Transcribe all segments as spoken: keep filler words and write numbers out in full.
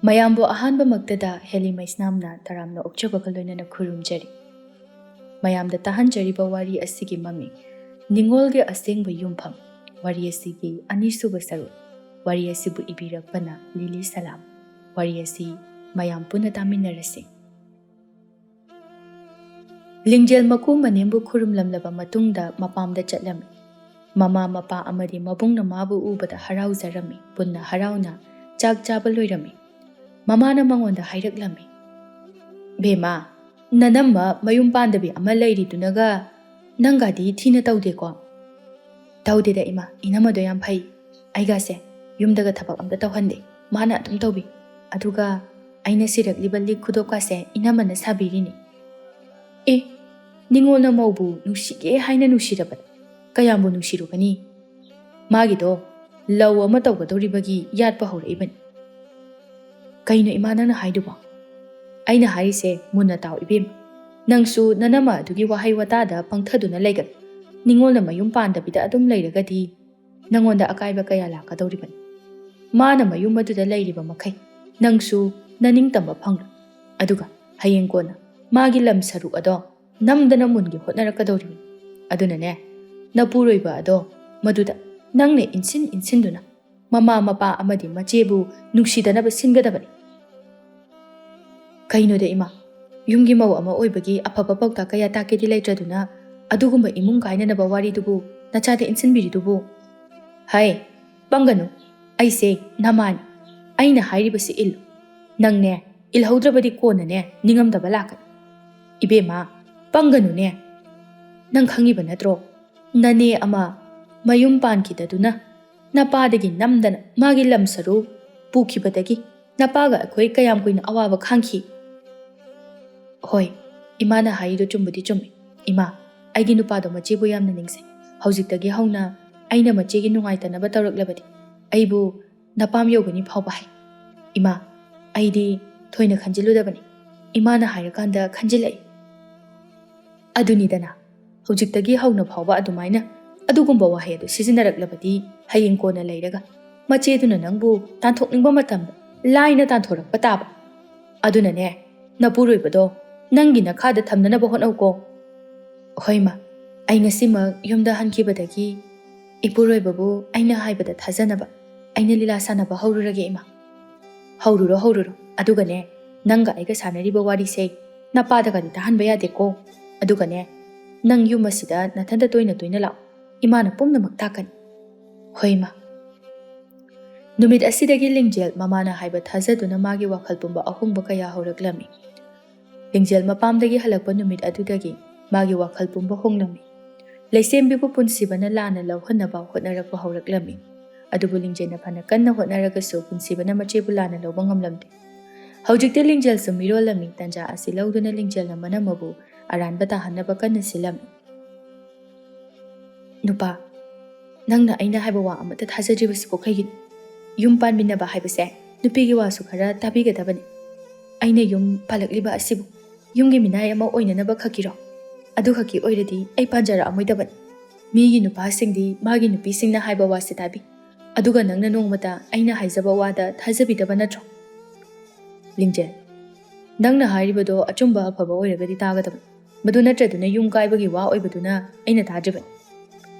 ꯃꯌꯥꯝꯕꯨ ꯑꯍꯥꯟꯕꯃꯛꯇꯗ ꯍꯦꯂꯤ ꯃꯩꯁꯅꯥꯝꯅ ꯇꯔꯥꯝꯅ ꯑꯣꯛꯆꯕꯒ ꯂꯣꯏꯅꯅ ꯈꯨꯔꯨꯝꯖꯔꯤ꯫ ꯃꯌꯥꯝꯗ ꯇꯥꯍꯟꯖꯔꯤꯕ ꯋꯥꯔꯤ ꯑꯁꯤꯒꯤ ꯃꯃꯤꯡ ꯅꯤꯉꯣꯜꯒꯤ ꯑꯁꯦꯡꯕ ꯌꯨꯝꯐꯝ꯫ ꯋꯥꯔꯤ ꯑꯁꯤꯒꯤ ꯑꯅꯤꯁꯨꯕ ꯁꯔꯨꯛ꯫ ꯋꯥꯔꯤ ꯑꯁꯤꯕꯨ ꯏꯕꯤꯔꯛꯄꯅ ꯂꯤꯂꯤ ꯁꯂꯥꯝ꯫ ꯋꯥꯔꯤ ꯑꯁꯤ ꯃꯌꯥꯝ ꯄꯨꯟꯅ ꯇꯥꯃꯤꯟꯅꯔꯁꯤ꯫ ꯂꯤꯡꯖꯦꯜ ꯃꯀꯨ ꯃꯅꯦꯝꯕꯨ ꯈꯨꯔꯨꯝꯂꯝꯂꯕ ꯃꯇꯨꯡꯗ ꯃꯄꯥꯝꯗ ꯆꯠꯂꯝꯃꯤ꯫ ꯃꯃꯥ ꯃꯄꯥ ꯑꯃꯗꯤ ꯃꯕꯨꯡꯅ ꯃꯥꯕꯨ ꯎꯕꯗ ꯍꯔꯥꯎꯖꯔꯝꯃꯤ꯫ ꯄꯨꯟꯅ ꯍꯔꯥꯎꯅ ꯆꯥꯛ ꯆꯥꯕ ꯂꯣꯏꯔꯝꯃꯤ꯫ ꯃꯃꯥꯅ ꯃꯉꯣꯟꯗ ꯍꯥꯏꯔꯛꯂꯝꯃꯤ, "ꯕꯦꯝꯃ, ꯅꯅꯝꯃ ꯃꯌꯨꯝ ꯄꯥꯟꯗꯕꯤ ꯑꯃ ꯂꯩꯔꯤꯗꯨꯅꯒ ꯅꯪꯒꯗꯤ ꯊꯤꯅ ꯇꯧꯗꯦꯀꯣ?" "ꯇꯧꯗꯦꯗ ꯏꯃꯥ, ꯏꯅꯝꯃꯗꯣ ꯌꯥꯝ ꯐꯩ꯫ ꯑꯩꯒꯥꯁꯦ ꯌꯨꯝꯗꯒ ꯊꯕꯛ ꯑꯝꯇ ꯇꯧꯍꯟꯗꯦ꯫ ꯃꯥꯅ ꯑꯗꯨꯝ ꯇꯧꯕꯤ꯫ ꯑꯗꯨꯒ ꯑꯩꯅ ꯁꯤꯔꯛꯂꯤꯕ ꯂꯤꯛ ꯈꯨꯗꯣꯞꯀꯥꯁꯦ ꯏꯅꯝꯃꯅ ꯁꯥꯕꯤꯔꯤꯅꯤ꯫" "ꯑꯦ, ꯅꯤꯉꯣꯜꯅ ꯃꯧꯕꯨ ꯅꯨꯡꯁꯤꯒꯦ ꯍꯥꯏꯅ ꯅꯨꯡꯁꯤꯔꯕꯗ ꯀꯌꯥꯝꯕꯨ ꯅꯨꯡꯁꯤꯔꯨꯒꯅꯤ? ꯃꯥꯒꯤꯗꯣ ꯂꯧ ꯑꯃ ꯇꯧꯒꯗꯧꯔꯤꯕꯒꯤ ꯌꯥꯠꯄ ꯍꯧꯔꯛꯏꯕꯅꯤ꯫" "ꯀꯩꯅꯣ ꯏꯃꯥ ꯅꯪꯅ ꯍꯥꯏꯗꯨꯕꯣ?" "ꯑꯩꯅ ꯍꯥꯏꯔꯤꯁꯦ ꯃꯨꯟꯅ ꯇꯥꯎ ꯏꯕꯦꯝꯃ꯫ ꯅꯪꯁꯨ ꯅꯅꯝꯃ ꯑꯗꯨꯒꯤ ꯋꯥꯍꯩ ꯋꯥꯇꯥꯗ ꯄꯪꯊꯗꯨꯅ ꯂꯩꯒꯅꯨ꯫ ꯅꯤꯉꯣꯜꯅ ꯃꯌꯨꯝ ꯄꯥꯟꯗꯕꯤꯗ ꯑꯗꯨꯝ ꯂꯩꯔꯒꯗꯤ ꯅꯉꯣꯟꯗ ꯑꯀꯥꯏꯕ ꯀꯌꯥ ꯂꯥꯛꯀꯗꯧꯔꯤꯕꯅꯤ꯫ ꯃꯥꯅ ꯃꯌꯨꯝ ꯑꯗꯨꯗ ꯂꯩꯔꯤꯕ ꯃꯈꯩ ꯅꯪꯁꯨ ꯅꯅꯤꯡꯇꯝꯕ ꯐꯪꯂꯣꯏ꯫ ꯑꯗꯨꯒ ꯍꯌꯦꯡ ꯀꯣꯟꯅ ꯃꯥꯒꯤ ꯂꯝ ꯁꯔꯨꯛ ꯑꯗꯣ ꯅꯝꯗꯅ ꯃꯨꯟꯒꯦ ꯍꯣꯠꯅꯔꯛꯀꯗꯧꯔꯤꯕꯅꯤ꯫ ꯑꯗꯨꯅꯅꯦ, ꯅꯄꯨꯔꯣꯏꯕ ꯑꯗꯣ ꯃꯗꯨꯗ ꯅꯪꯅ ꯏꯟꯁꯤꯟ ꯏꯟꯁꯤꯟꯗꯨꯅ ꯃꯃꯥ ꯃꯄꯥ ꯑꯃꯗꯤ ꯃꯆꯦꯕꯨ ꯅꯨꯡꯁꯤꯗꯅꯕ ꯁꯤꯟꯒꯗꯕꯅꯤ꯫" "ꯀꯩꯅꯣꯗ ꯏꯃꯥ, ꯌꯨꯝꯒꯤ ꯃꯧ ꯑꯃ ꯑꯣꯏꯕꯒꯤ ꯑꯐꯕ ꯄꯥꯎꯇꯥꯛ ꯀꯌꯥ ꯇꯥꯛꯀꯦꯗꯤ ꯂꯩꯇ꯭ꯔꯗꯨꯅ ꯑꯗꯨꯒꯨꯝꯕ ꯏꯃꯨꯡ ꯀꯥꯏꯅꯅꯕ ꯋꯥꯔꯤꯗꯨꯕꯨ ꯅꯆꯥꯗ ꯏꯟꯁꯤꯟꯕꯤꯔꯤꯗꯨꯕꯨ?" "ꯍꯩ, ꯄꯪꯒꯅꯨ꯫ ꯑꯩꯁꯦ ꯅꯃꯥꯅꯤ꯫ ꯑꯩꯅ ꯍꯥꯏꯔꯤꯕꯁꯤ ꯏꯜꯂꯨ꯫ ꯅꯪꯅꯦ, ꯏꯜꯍꯧꯗ꯭ꯔꯕꯗꯤ ꯀꯣꯟꯅꯅꯦ ꯅꯤꯡꯉꯝꯗꯕ ꯂꯥꯛꯀꯅꯤ꯫" "ꯏꯕꯦꯝꯃ, ꯄꯪꯒꯅꯨꯅꯦ꯫ ꯅꯪ ꯈꯪꯉꯤꯕ ꯅꯠꯇ꯭ꯔꯣ? ꯅꯅꯦ ꯑꯃ ꯃꯌꯨꯝ ꯄꯥꯟꯈꯤꯗꯗꯨꯅ ꯅꯄꯥꯗꯒꯤ ꯅꯝꯗꯅ ꯃꯥꯒꯤ ꯂꯝ ꯁꯔꯨꯛ ꯄꯨꯈꯤꯕꯗꯒꯤ ꯅꯄꯥꯒ ꯑꯩꯈꯣꯏ ꯀꯌꯥꯝ ꯀꯨꯏꯅ ꯑꯋꯥꯕ ꯈꯥꯡꯈꯤ꯫" "ꯍꯣꯏ, ꯏꯃꯥꯅ ꯍꯥꯏꯔꯤꯗꯣ ꯆꯨꯝꯕꯨꯗꯤ ꯆꯨꯝꯃꯤ꯫ ꯏꯃꯥ, ꯑꯩꯒꯤ ꯅꯨꯄꯥꯗꯣ ꯃꯆꯦꯕꯨ ꯌꯥꯝꯅ ꯅꯤꯡꯁꯤꯡ꯫ ꯍꯧꯖꯤꯛꯇꯒꯤ ꯍꯧꯅ ꯑꯩꯅ ꯃꯆꯦꯒꯤ ꯅꯨꯡꯉꯥꯏꯇꯅꯕ ꯇꯧꯔꯛꯂꯕꯗꯤ ꯑꯩꯕꯨ ꯅꯄꯥꯝ ꯌꯧꯒꯅꯤ ꯐꯥꯎꯕ ꯍꯥꯏ꯫ ꯏꯃꯥ, ꯑꯩꯗꯤ ꯊꯣꯏꯅ ꯈꯟꯖꯤꯜꯂꯨꯗꯕꯅꯤ꯫ ꯏꯃꯥꯅ ꯍꯥꯏꯔꯀꯥꯟꯗ ꯈꯟꯖꯤꯜꯂꯛꯏ꯫" "ꯑꯗꯨꯅꯤꯗꯅ, ꯍꯧꯖꯤꯛꯇꯒꯤ ꯍꯧꯅ ꯐꯥꯎꯕ ꯑꯗꯨꯃꯥꯏꯅ ꯑꯗꯨꯒꯨꯝꯕ ꯋꯥꯍꯩ ꯑꯗꯨ ꯁꯤꯖꯤꯟꯅꯔꯛꯂꯕꯗꯤ ꯍꯌꯦꯡ ꯀꯣꯟꯅ ꯂꯩꯔꯒ ꯃꯆꯦꯗꯨꯅ ꯅꯪꯕꯨ ꯇꯥꯟꯊꯣꯛꯅꯤꯡꯕ ꯃꯇꯝꯗ ꯂꯥꯏꯅ ꯇꯥꯟꯊꯣꯔꯛꯄ ꯇꯥꯕ꯫ ꯑꯗꯨꯅꯅꯦ, ꯅꯄꯨꯔꯣꯏꯕꯗꯣ ꯅꯪꯒꯤ ꯅꯈꯥꯗ ꯊꯝꯅꯅꯕ ꯍꯣꯠꯅꯧꯀꯣ꯫ ꯍꯣꯏ ꯃꯥ, ꯑꯩ ꯉꯁꯤꯃꯛ ꯌꯨꯝꯗ ꯍꯟꯈꯤꯕꯗꯒꯤ ꯏꯄꯨꯔꯣꯏꯕꯕꯨ ꯑꯩꯅ ꯍꯥꯏꯕꯗ ꯊꯥꯖꯅꯕ ꯑꯩꯅ ꯂꯤꯂꯥ ꯁꯥꯟꯅꯕ ꯍꯧꯔꯨꯔꯒꯦ ꯏꯃꯥ꯫ ꯍꯧꯔꯨꯔꯣ, ꯍꯧꯔꯨꯔꯣ꯫ ꯑꯗꯨꯒꯅꯦ, ꯅꯪꯒ ꯑꯩꯒ ꯁꯥꯟꯅꯔꯤꯕ ꯋꯥꯔꯤꯁꯦ ꯅꯄꯥꯗꯒꯗꯤ ꯇꯥꯍꯟꯕ ꯌꯥꯗꯦꯀꯣ꯫ ꯑꯗꯨꯒꯅꯦ, ꯅꯪ ꯌꯨꯝ ꯑꯁꯤꯗ ꯅꯊꯟꯇ ꯇꯣꯏꯅ ꯇꯣꯏꯅ ꯂꯥꯛꯑꯣ꯫ ꯏꯃꯥꯅ ꯄꯨꯝꯅꯃꯛ ꯇꯥꯛꯀꯅꯤ꯫ ꯍꯣꯏ ꯏꯃꯥ꯫ ꯅꯨꯃꯤꯠ ꯑꯁꯤꯗꯒꯤ ꯂꯤꯡꯖꯦꯜ ꯃꯃꯥꯅ ꯍꯥꯏꯕ ꯊꯥꯖꯗꯨꯅ ꯃꯥꯒꯤ ꯋꯥꯈꯜ ꯄꯨꯝꯕ ꯑꯍꯣꯡꯕ ꯀꯌꯥ ꯍꯧꯔꯛꯂꯝꯃꯤ꯫ ꯂꯤꯡꯖꯦꯜ ꯃꯄꯥꯝꯗꯒꯤ ꯍꯜꯂꯛꯄ ꯅꯨꯃꯤꯠ ꯑꯗꯨꯗꯒꯤ ꯃꯥꯒꯤ ꯋꯥꯈꯜ ꯄꯨꯝꯕ ꯍꯣꯡꯂꯝꯃꯤ꯫ ꯂꯩꯁꯦꯝꯕꯤꯕꯨ ꯄꯨꯟꯁꯤꯕꯅ ꯂꯥꯟꯅ ꯂꯧꯍꯟꯅꯕ ꯍꯣꯠꯅꯔꯛꯄ ꯍꯧꯔꯛꯂꯝꯃꯤ꯫ ꯑꯗꯨꯕꯨ ꯂꯤꯡꯖꯦꯜꯅ ꯐꯅ ꯀꯟꯅ ꯍꯣꯠꯅꯔꯒꯁꯨ ꯄꯨꯟꯁꯤꯕꯅ ꯃꯆꯦꯕꯨ ꯂꯥꯟꯅ ꯂꯧꯕ ꯉꯝꯂꯝꯗꯦ꯫ ꯍꯧꯖꯤꯛꯇꯤ ꯂꯤꯡꯖꯦꯜꯁꯨ ꯃꯤꯔꯣꯜꯂꯝꯃꯤ꯫ ꯇꯟꯖꯥ ꯑꯁꯤ ꯂꯧꯗꯨꯅ ꯂꯤꯡꯖꯦꯜꯅ ꯃꯅꯝꯃꯕꯨ ꯑꯔꯥꯟꯕ ꯇꯥꯍꯟꯅꯕ ꯀꯟꯅ ꯁꯤꯜꯂꯝꯃꯤ꯫ ꯅꯨꯄꯥ, ꯅꯪꯅ ꯑꯩꯅ ꯍꯥꯏꯕ ꯋꯥ ꯑꯃꯠꯇ ꯊꯥꯖꯗ꯭ꯔꯤꯕꯁꯤꯕꯨ ꯀꯩꯒꯤꯅꯣ? ꯌꯨꯝ ꯄꯥꯟꯃꯤꯟꯅꯕ ꯍꯥꯏꯕꯁꯦ ꯅꯨꯄꯤꯒꯤ ꯋꯥꯁꯨ ꯈꯔ ꯇꯥꯕꯤꯒꯗꯕꯅꯤ꯫ ꯑꯩꯅ ꯌꯨꯝ ꯄꯥꯜꯂꯛꯂꯤꯕ ꯑꯁꯤꯕꯨ ꯌꯨꯝꯒꯤ ꯃꯤꯅꯥꯏ ꯑꯃ ꯑꯣꯏꯅꯅꯕ ꯈꯛꯀꯤꯔꯣ? ꯑꯗꯨ ꯈꯛꯀꯤ ꯑꯣꯏꯔꯗꯤ ꯑꯩ ꯄꯥꯟꯖꯔꯛꯑꯝꯃꯣꯏꯗꯕꯅꯤ꯫ ꯃꯤꯒꯤ ꯅꯨꯄꯥꯁꯤꯡꯗꯤ ꯃꯥꯒꯤ ꯅꯨꯄꯤꯁꯤꯡꯅ ꯍꯥꯏꯕ ꯋꯥꯁꯦ ꯇꯥꯕꯤ꯫ ꯑꯗꯨꯒ ꯅꯪꯅ ꯅꯣꯡꯃꯇ ꯑꯩꯅ ꯍꯥꯏꯖꯕ ꯋꯥꯗ ꯊꯥꯖꯕꯤꯗꯕ ꯅꯠꯇ꯭ꯔꯣ? ꯂꯤꯡꯖꯦꯜ, ꯅꯪꯅ ꯍꯥꯏꯔꯤꯕꯗꯣ ꯑꯆꯨꯝꯕ ꯑꯐꯕ ꯑꯣꯏꯔꯒꯗꯤ ꯇꯥꯒꯗꯕꯅꯤ꯫ ꯃꯗꯨ ꯅꯠꯇ꯭ꯔꯗꯨꯅ ꯌꯨꯝ ꯀꯥꯏꯕꯒꯤ ꯋꯥ ꯑꯣꯏꯕꯗꯨꯅ ꯑꯩꯅ ꯇꯥꯗ꯭ꯔꯤꯕꯅꯤ꯫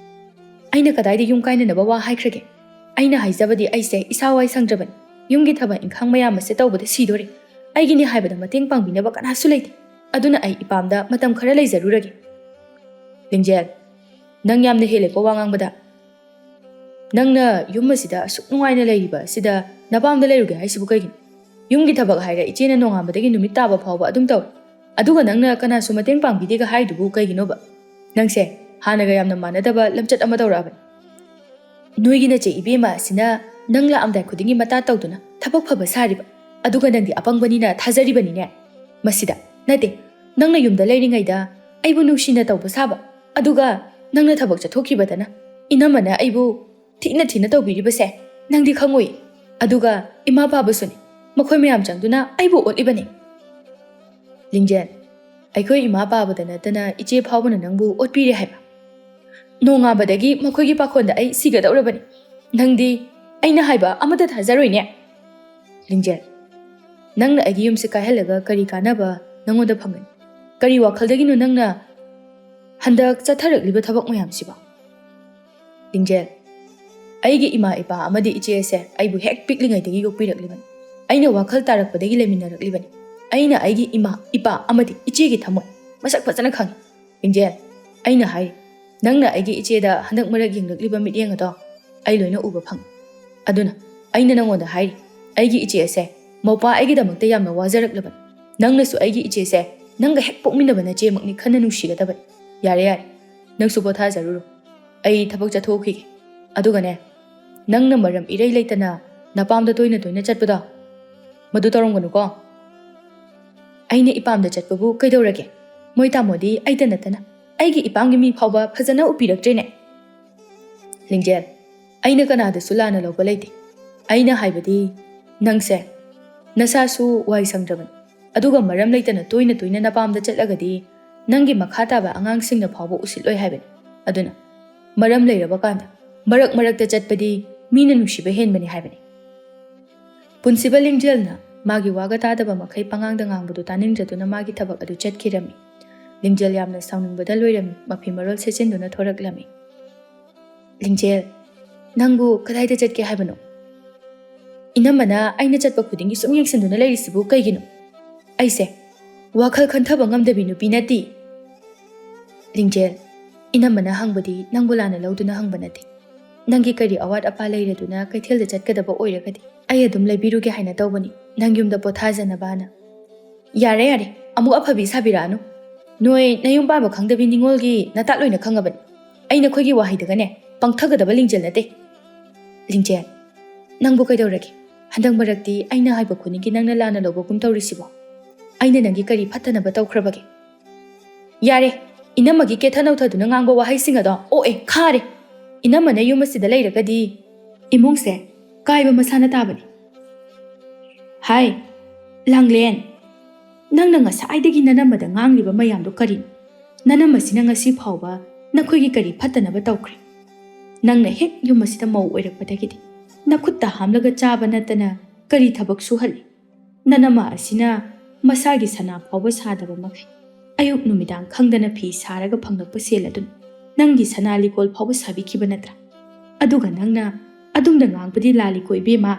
ꯑꯩꯅ ꯀꯗꯥꯏꯗ ꯌꯨꯝ ꯀꯥꯏꯅꯅꯕ ꯋꯥ ꯍꯥꯏꯈ꯭ꯔꯒꯦ? ꯑꯩꯅ ꯍꯥꯏꯖꯕꯗꯤ ꯑꯩꯁꯦ ꯏꯁꯥ ꯋꯥꯏ ꯁꯪꯗ꯭ꯔꯕꯅꯤ꯫ ꯌꯨꯝꯒꯤ ꯊꯕꯛ ꯏꯪꯈꯥꯡ ꯃꯌꯥꯝ ꯑꯁꯦ ꯇꯧꯕꯗ ꯁꯤꯗꯣꯔꯦ꯫ ꯑꯩꯒꯤꯅꯤ ꯍꯥꯏꯕꯗ ꯃꯇꯦꯡ ꯄꯥꯡꯕꯤꯅꯕ ꯀꯅꯥꯁꯨ ꯂꯩꯇꯦ꯫ ꯑꯗꯨꯅ ꯑꯩ ꯏꯄꯥꯝꯗ ꯃꯇꯝ ꯈꯔ ꯂꯩꯖꯔꯨꯔꯒꯦ꯫ ꯂꯤꯡꯖꯦꯜ, ꯅꯪ ꯌꯥꯝꯅ ꯍꯦꯜꯂꯦꯀꯣ ꯋꯥ ꯉꯥꯡꯕꯗ꯫ ꯅꯪꯅ ꯌꯨꯝ ꯑꯁꯤꯗ ꯑꯁꯨꯛ ꯅꯨꯡꯉꯥꯏꯅ ꯂꯩꯔꯤꯕ ꯑꯁꯤꯗ ꯅꯄꯥꯝꯗ ꯂꯩꯔꯨꯒꯦ ꯍꯥꯏꯁꯤꯕꯨ ꯀꯩꯒꯤꯅꯣ? ꯌꯨꯝꯒꯤ ꯊꯕꯛ ꯍꯥꯏꯔ ꯏꯆꯦꯅ ꯅꯣꯡꯉꯥꯟꯕꯗꯒꯤ ꯅꯨꯃꯤꯠ ꯇꯥꯕ ꯐꯥꯎꯕ ꯑꯗꯨꯝ ꯇꯧꯏ꯫ ꯑꯗꯨꯒ ꯅꯪꯅ ꯀꯅꯥꯁꯨ ꯃꯇꯦꯡ ꯄꯥꯡꯕꯤꯗꯦꯒ ꯍꯥꯏꯗꯨꯕꯨ ꯀꯩꯒꯤꯅꯣꯕ? ꯅꯪꯁꯦ ꯍꯥꯟꯅꯒ ꯌꯥꯝꯅ ꯃꯥꯟꯅꯗꯕ ꯂꯝꯆꯠ ꯑꯃ ꯇꯧꯔꯛꯑꯕꯅꯤ꯫ ꯅꯣꯏꯒꯤ ꯅꯆꯦ ꯏꯕꯦꯝꯃ ꯑꯁꯤꯅ ꯅꯪ ꯂꯥꯛꯑꯝꯗꯥꯏ ꯈꯨꯗꯤꯡꯒꯤ ꯃꯇꯥ ꯇꯧꯗꯨꯅ ꯊꯕꯛ ꯐꯕ ꯁꯥꯔꯤꯕ, ꯑꯗꯨꯒ ꯅꯪꯗꯤ ꯑꯄꯪꯕꯅꯤꯅ ꯊꯥꯖꯔꯤꯕꯅꯤꯅꯦ꯫ ꯃꯁꯤꯗ ꯅꯠꯇꯦ, ꯅꯪꯅ ꯌꯨꯝꯗ ꯂꯩꯔꯤꯉꯩꯗ ꯑꯩꯕꯨ ꯅꯨꯡꯁꯤꯅ ꯇꯧꯕ ꯁꯥꯕ, ꯑꯗꯨꯒ ꯅꯪꯅ ꯊꯕꯛ ꯆꯠꯊꯣꯛꯈꯤꯕꯗꯅ ꯏꯅꯝꯃꯅ ꯑꯩꯕꯨ ꯊꯤꯅ ꯊꯤꯅ ꯇꯧꯕꯤꯔꯤꯕꯁꯦ ꯅꯪꯗꯤ ꯈꯪꯉꯣꯏ꯫ ꯑꯗꯨꯒ ꯏꯃꯥ ꯄꯥꯕꯁꯨꯅꯤ, ꯃꯈꯣꯏ ꯃꯌꯥꯝ ꯆꯪꯗꯨꯅ ꯑꯩꯕꯨ ꯑꯣꯠꯂꯤꯕꯅꯤ꯫ ꯂꯤꯡꯖꯦꯜ, ꯑꯩꯈꯣꯏ ꯏꯃꯥ ꯄꯥꯕꯗ ꯅꯠꯇꯅ ꯏꯆꯦ ꯐꯥꯎꯕꯅ ꯅꯪꯕꯨ ꯑꯣꯠꯄꯤꯔꯦ ꯍꯥꯏꯕ? ꯅꯣꯡꯉꯥꯟꯕꯗꯒꯤ ꯃꯈꯣꯏꯒꯤ ꯄꯥꯈꯣꯟꯗ ꯑꯩ ꯁꯤꯒꯗꯧꯔꯕꯅꯤ꯫ ꯅꯪꯗꯤ ꯑꯩꯅ ꯍꯥꯏꯕ ꯑꯃꯠꯇ ꯊꯥꯖꯔꯣꯏꯅꯦ꯫ ꯂꯤꯡꯖꯦꯜ, ꯅꯪꯅ ꯑꯩꯒꯤ ꯌꯨꯝꯁꯦ ꯀꯥꯏꯍꯜꯂꯒ ꯀꯔꯤ ꯀꯥꯟꯅꯕ ꯅꯪꯉꯣꯟꯗ ꯐꯪꯒꯅꯤ? ꯀꯔꯤ ꯋꯥꯈꯜꯗꯒꯤꯅꯣ ꯅꯪꯅ ꯍꯟꯗꯛ ꯆꯠꯊꯔꯛꯂꯤꯕ ꯊꯕꯛ ꯃꯌꯥꯝꯁꯤꯕꯣ? ꯂꯤꯡꯖꯦꯜ, ꯑꯩꯒꯤ ꯏꯃꯥ ꯏꯄꯥ ꯑꯃꯗꯤ ꯏꯆꯦ ꯑꯁꯦ ꯑꯩꯕꯨ ꯍꯦꯛ ꯄꯤꯛꯂꯤꯉꯩꯗꯒꯤ ꯌꯣꯛꯄꯤꯔꯛꯂꯤꯕꯅꯤ꯫ ꯑꯩꯅ ꯋꯥꯈꯜ ꯇꯥꯔꯛꯄꯗꯒꯤ ꯂꯩꯃꯤꯟꯅꯔꯛꯂꯤꯕꯅꯤ꯫ ꯑꯩꯅ ꯑꯩꯒꯤ ꯏꯃꯥ ꯏꯄꯥ ꯑꯃꯗꯤ ꯏꯆꯦꯒꯤ ꯊꯃꯣꯏ ꯃꯁꯛ ꯐꯖꯅ ꯈꯪꯏ꯫ ꯂꯤꯡꯖꯦꯜ, ꯑꯩꯅ ꯍꯥꯏꯔꯤ, ꯅꯪꯅ ꯑꯩꯒꯤ ꯏꯆꯦꯗ ꯍꯟꯗꯛ ꯃꯔꯛ ꯌꯦꯡꯂꯛꯂꯤꯕ ꯃꯤꯠꯌꯦꯡ ꯑꯗꯣ ꯑꯩ ꯂꯣꯏꯅ ꯎꯕ ꯐꯪꯏ꯫ ꯑꯗꯨꯅ ꯑꯩꯅ ꯅꯪꯉꯣꯟꯗ ꯍꯥꯏꯔꯤ, ꯑꯩꯒꯤ ꯏꯆꯦ ꯑꯁꯦ ꯃꯧꯄꯥ ꯑꯩꯒꯤꯗꯃꯛꯇ ꯌꯥꯝꯅ ꯋꯥꯖꯔꯛꯂꯕꯅꯤ꯫ ꯅꯪꯅꯁꯨ ꯑꯩꯒꯤ ꯏꯆꯦꯁꯦ ꯅꯪꯒ ꯍꯦꯛ ꯄꯣꯛꯃꯤꯟꯅꯕ ꯅꯆꯦꯃꯛꯅꯤ ꯈꯟꯅ ꯅꯨꯡꯁꯤꯒꯗꯕꯅꯤ꯫ ꯌꯥꯔꯦ, ꯌꯥꯔꯦ, ꯅꯪꯁꯨ ꯄꯣꯊꯥꯖꯔꯨꯔꯣ꯫ ꯑꯩ ꯊꯕꯛ ꯆꯠꯊꯣꯛꯈꯤꯒꯦ꯫ ꯑꯗꯨꯒꯅꯦ, ꯅꯪꯅ ꯃꯔꯝ ꯏꯔꯩ ꯂꯩꯇꯅ ꯅꯄꯥꯝꯗ ꯇꯣꯏꯅ ꯇꯣꯏꯅ ꯆꯠꯄꯗꯣ, ꯃꯗꯨ ꯇꯧꯔꯝꯒꯅꯨꯀꯣ꯫ ꯑꯩꯅ ꯏꯄꯥꯝꯗ ꯆꯠꯄꯕꯨ ꯀꯩꯗꯧꯔꯒꯦ? ꯃꯣꯏ ꯇꯥꯃꯣꯗꯤ ꯑꯩꯇ ꯅꯠꯇꯅ ꯑꯩꯒꯤ ꯏꯄꯥꯝꯒꯤ ꯃꯤ ꯐꯥꯎꯕ ꯐꯖꯅ ꯎꯕꯤꯔꯛꯇ꯭ꯔꯦꯅꯦ꯫ ꯂꯤꯡꯖꯦꯜ, ꯑꯩꯅ ꯀꯅꯥꯗꯁꯨ ꯂꯥꯟꯅ ꯂꯧꯕ ꯂꯩꯇꯦ꯫ ꯑꯩꯅ ꯍꯥꯏꯕꯗꯤ, ꯅꯪꯁꯦ ꯅꯁꯥꯁꯨ ꯋꯥꯏ ꯁꯪꯗ꯭ꯔꯕꯅꯤ, ꯑꯗꯨꯒ ꯃꯔꯝ ꯂꯩꯇꯅ ꯇꯣꯏꯅ ꯇꯣꯏꯅ ꯅꯄꯥꯝꯗ ꯆꯠꯂꯒꯗꯤ ꯅꯪꯒꯤ ꯃꯈꯥ ꯇꯥꯕ ꯑꯉꯥꯡꯁꯤꯡꯅ ꯐꯥꯎꯕ ꯎꯁꯤꯠꯂꯣꯏ ꯍꯥꯏꯕꯅꯤ꯫ ꯑꯗꯨꯅ ꯃꯔꯝ ꯂꯩꯔꯕ ꯀꯥꯟꯗ ꯃꯔꯛ ꯃꯔꯛꯇ ꯆꯠꯄꯗꯤ ꯃꯤꯅ ꯅꯨꯡꯁꯤꯕ ꯍꯦꯟꯕꯅꯤ ꯍꯥꯏꯕꯅꯤ꯫ ꯄꯨꯟꯁꯤꯕ ꯂꯤꯡꯖꯦꯜꯅ ꯃꯥꯒꯤ ꯋꯥꯒ ꯇꯥꯗꯕ ꯃꯈꯩ ꯄꯉꯥꯡꯗ ꯉꯥꯡꯕꯗꯨ ꯇꯥꯅꯤꯡꯗ꯭ꯔꯗꯨꯅ ꯃꯥꯒꯤ ꯊꯕꯛ ꯑꯗꯨ ꯆꯠꯈꯤꯔꯝꯃꯤ꯫ ꯂꯤꯡꯖꯦꯜ ꯌꯥꯝꯅ ꯁꯥꯎꯅꯤꯡꯕꯗ ꯂꯣꯏꯔꯝꯃꯤ, ꯃꯐꯤ ꯃꯔꯣꯜ ꯁꯦꯠꯆꯤꯟꯗꯨꯅ ꯊꯣꯔꯛꯂꯝꯃꯤ꯫ ꯂꯤꯡꯖꯦꯜ, ꯅꯪꯕꯨ ꯀꯗꯥꯏꯗ ꯆꯠꯀꯦ ꯍꯥꯏꯕꯅꯣ? ꯏꯅꯝꯃꯅ ꯑꯩꯅ ꯆꯠꯄ ꯈꯨꯗꯤꯡꯒꯤ ꯁꯨꯝ ꯌꯦꯡꯁꯤꯟꯗꯨꯅ ꯂꯩꯔꯤꯁꯤꯕꯨ ꯀꯩꯒꯤꯅꯣ? ꯑꯩꯁꯦ ꯋꯥꯈꯜ ꯈꯟꯊꯕ ꯉꯝꯗꯕꯤ ꯅꯨꯄꯤ ꯅꯠꯇꯦ꯫ ꯂꯤꯡꯖꯦꯜ, ꯏꯅꯝꯃꯅ ꯍꯪꯕꯗꯤ ꯅꯪꯕꯨ ꯂꯥꯟꯅ ꯂꯧꯗꯨꯅ ꯍꯪꯕ ꯅꯠꯇꯦ꯫ ꯅꯪꯒꯤ ꯀꯔꯤ ꯑꯋꯥꯠ ꯑꯄꯥ ꯂꯩꯔꯗꯨꯅ ꯀꯩꯊꯦꯜꯗ ꯆꯠꯀꯗꯕ ꯑꯣꯏꯔꯒꯗꯤ ꯑꯩ ꯑꯗꯨꯝ ꯂꯩꯕꯤꯔꯨꯒꯦ ꯍꯥꯏꯅ ꯇꯧꯕꯅꯤ, ꯅꯪ ꯌꯨꯝꯗ ꯄꯣꯊꯥꯖꯅꯕꯅ꯫ ꯌꯥꯔꯦ, ꯌꯥꯔꯦ, ꯑꯃꯨꯛ ꯑꯐꯕꯤ ꯁꯥꯕꯤꯔꯛꯑꯅꯨ꯫ ꯅꯣꯏ ꯅꯌꯨꯝ ꯄꯥꯟꯕ ꯈꯪꯗꯕꯤ ꯅꯤꯉꯣꯜꯒꯤ ꯅꯇꯥꯠ ꯂꯣꯏꯅ ꯈꯪꯉꯕꯅꯤ꯫ ꯑꯩ ꯅꯈꯣꯏꯒꯤ ꯋꯥꯍꯩꯗꯒꯅꯦ ꯄꯪꯊꯒꯗꯕ ꯂꯤꯡꯖꯦꯜ ꯅꯠꯇꯦ꯫ ꯂꯤꯡꯖꯦꯜ, ꯅꯪꯕꯨ ꯀꯩꯗꯧꯔꯒꯦ? ꯍꯟꯗꯛ ꯃꯔꯛꯇꯤ ꯑꯩꯅ ꯍꯥꯏꯕ ꯈꯨꯗꯤꯡꯒꯤ ꯅꯪꯅ ꯂꯥꯟꯅ ꯂꯧꯕꯒꯨꯝ ꯇꯧꯔꯤꯁꯤꯕꯣ? ꯑꯩꯅ ꯅꯪꯒꯤ ꯀꯔꯤ ꯐꯠꯇꯅꯕ ꯇꯧꯈ꯭ꯔꯕꯒꯦ? ꯌꯥꯔꯦ, ꯏꯅꯝꯃꯒꯤ ꯀꯦꯊ ꯅꯧꯊꯗꯨꯅ ꯉꯥꯡꯕ ꯋꯥꯍꯩꯁꯤꯡ ꯑꯗꯣ ꯑꯣꯛꯑꯦ, ꯈꯥꯔꯦ꯫ ꯏꯅꯝꯃꯅ ꯌꯨꯝ ꯑꯁꯤꯗ ꯂꯩꯔꯒꯗꯤ ꯏꯃꯨꯡꯁꯦ ꯀꯥꯏꯕ ꯃꯁꯥꯅ ꯇꯥꯕꯅꯤ꯫ ꯍꯥꯏ, ꯂꯥꯡꯂꯦꯟ, ꯅꯪꯅ ꯉꯁꯥꯏꯗꯒꯤ ꯅꯅꯝꯃꯗ ꯉꯥꯡꯂꯤꯕ ꯃꯌꯥꯝꯗꯣ ꯀꯔꯤꯅꯣ? ꯅꯅꯝꯃꯁꯤꯅ ꯉꯁꯤ ꯐꯥꯎꯕ ꯅꯈꯣꯏꯒꯤ ꯀꯔꯤ ꯐꯠꯇꯅꯕ ꯇꯧꯈ꯭ꯔꯦ? ꯅꯪꯅ ꯍꯦꯛ ꯌꯨꯝ ꯑꯁꯤꯗ ꯃꯧ ꯑꯣꯏꯔꯛꯄꯗꯒꯤꯗꯤ ꯅꯈꯨꯠꯇ ꯍꯥꯝꯂꯒ ꯆꯥꯕ ꯅꯠꯇꯅ ꯀꯔꯤ ꯊꯕꯛ ꯁꯨꯍꯜꯂꯤ? ꯅꯅꯝꯃ ꯑꯁꯤꯅ ꯃꯁꯥꯒꯤ ꯁꯅꯥ ꯐꯥꯎꯕ ꯁꯥꯗꯕ ꯃꯈꯩ ꯑꯌꯨꯛ ꯅꯨꯃꯤꯗꯥꯡ ꯈꯪꯗꯅ ꯐꯤ ꯁꯥꯔꯒ ꯐꯪꯂꯛꯄ ꯁꯦꯜ ꯑꯗꯨꯅ ꯅꯪꯒꯤ ꯁꯅꯥ ꯂꯤꯀꯣꯜ ꯐꯥꯎꯕ ꯁꯥꯕꯤꯈꯤꯕ ꯅꯠꯇ꯭ꯔꯥ? ꯑꯗꯨꯒ ꯅꯪꯅ ꯑꯗꯨꯝꯅ ꯉꯥꯡꯕꯗꯤ ꯂꯥꯜꯂꯤꯀꯣ ꯏꯕꯦꯝꯃ꯫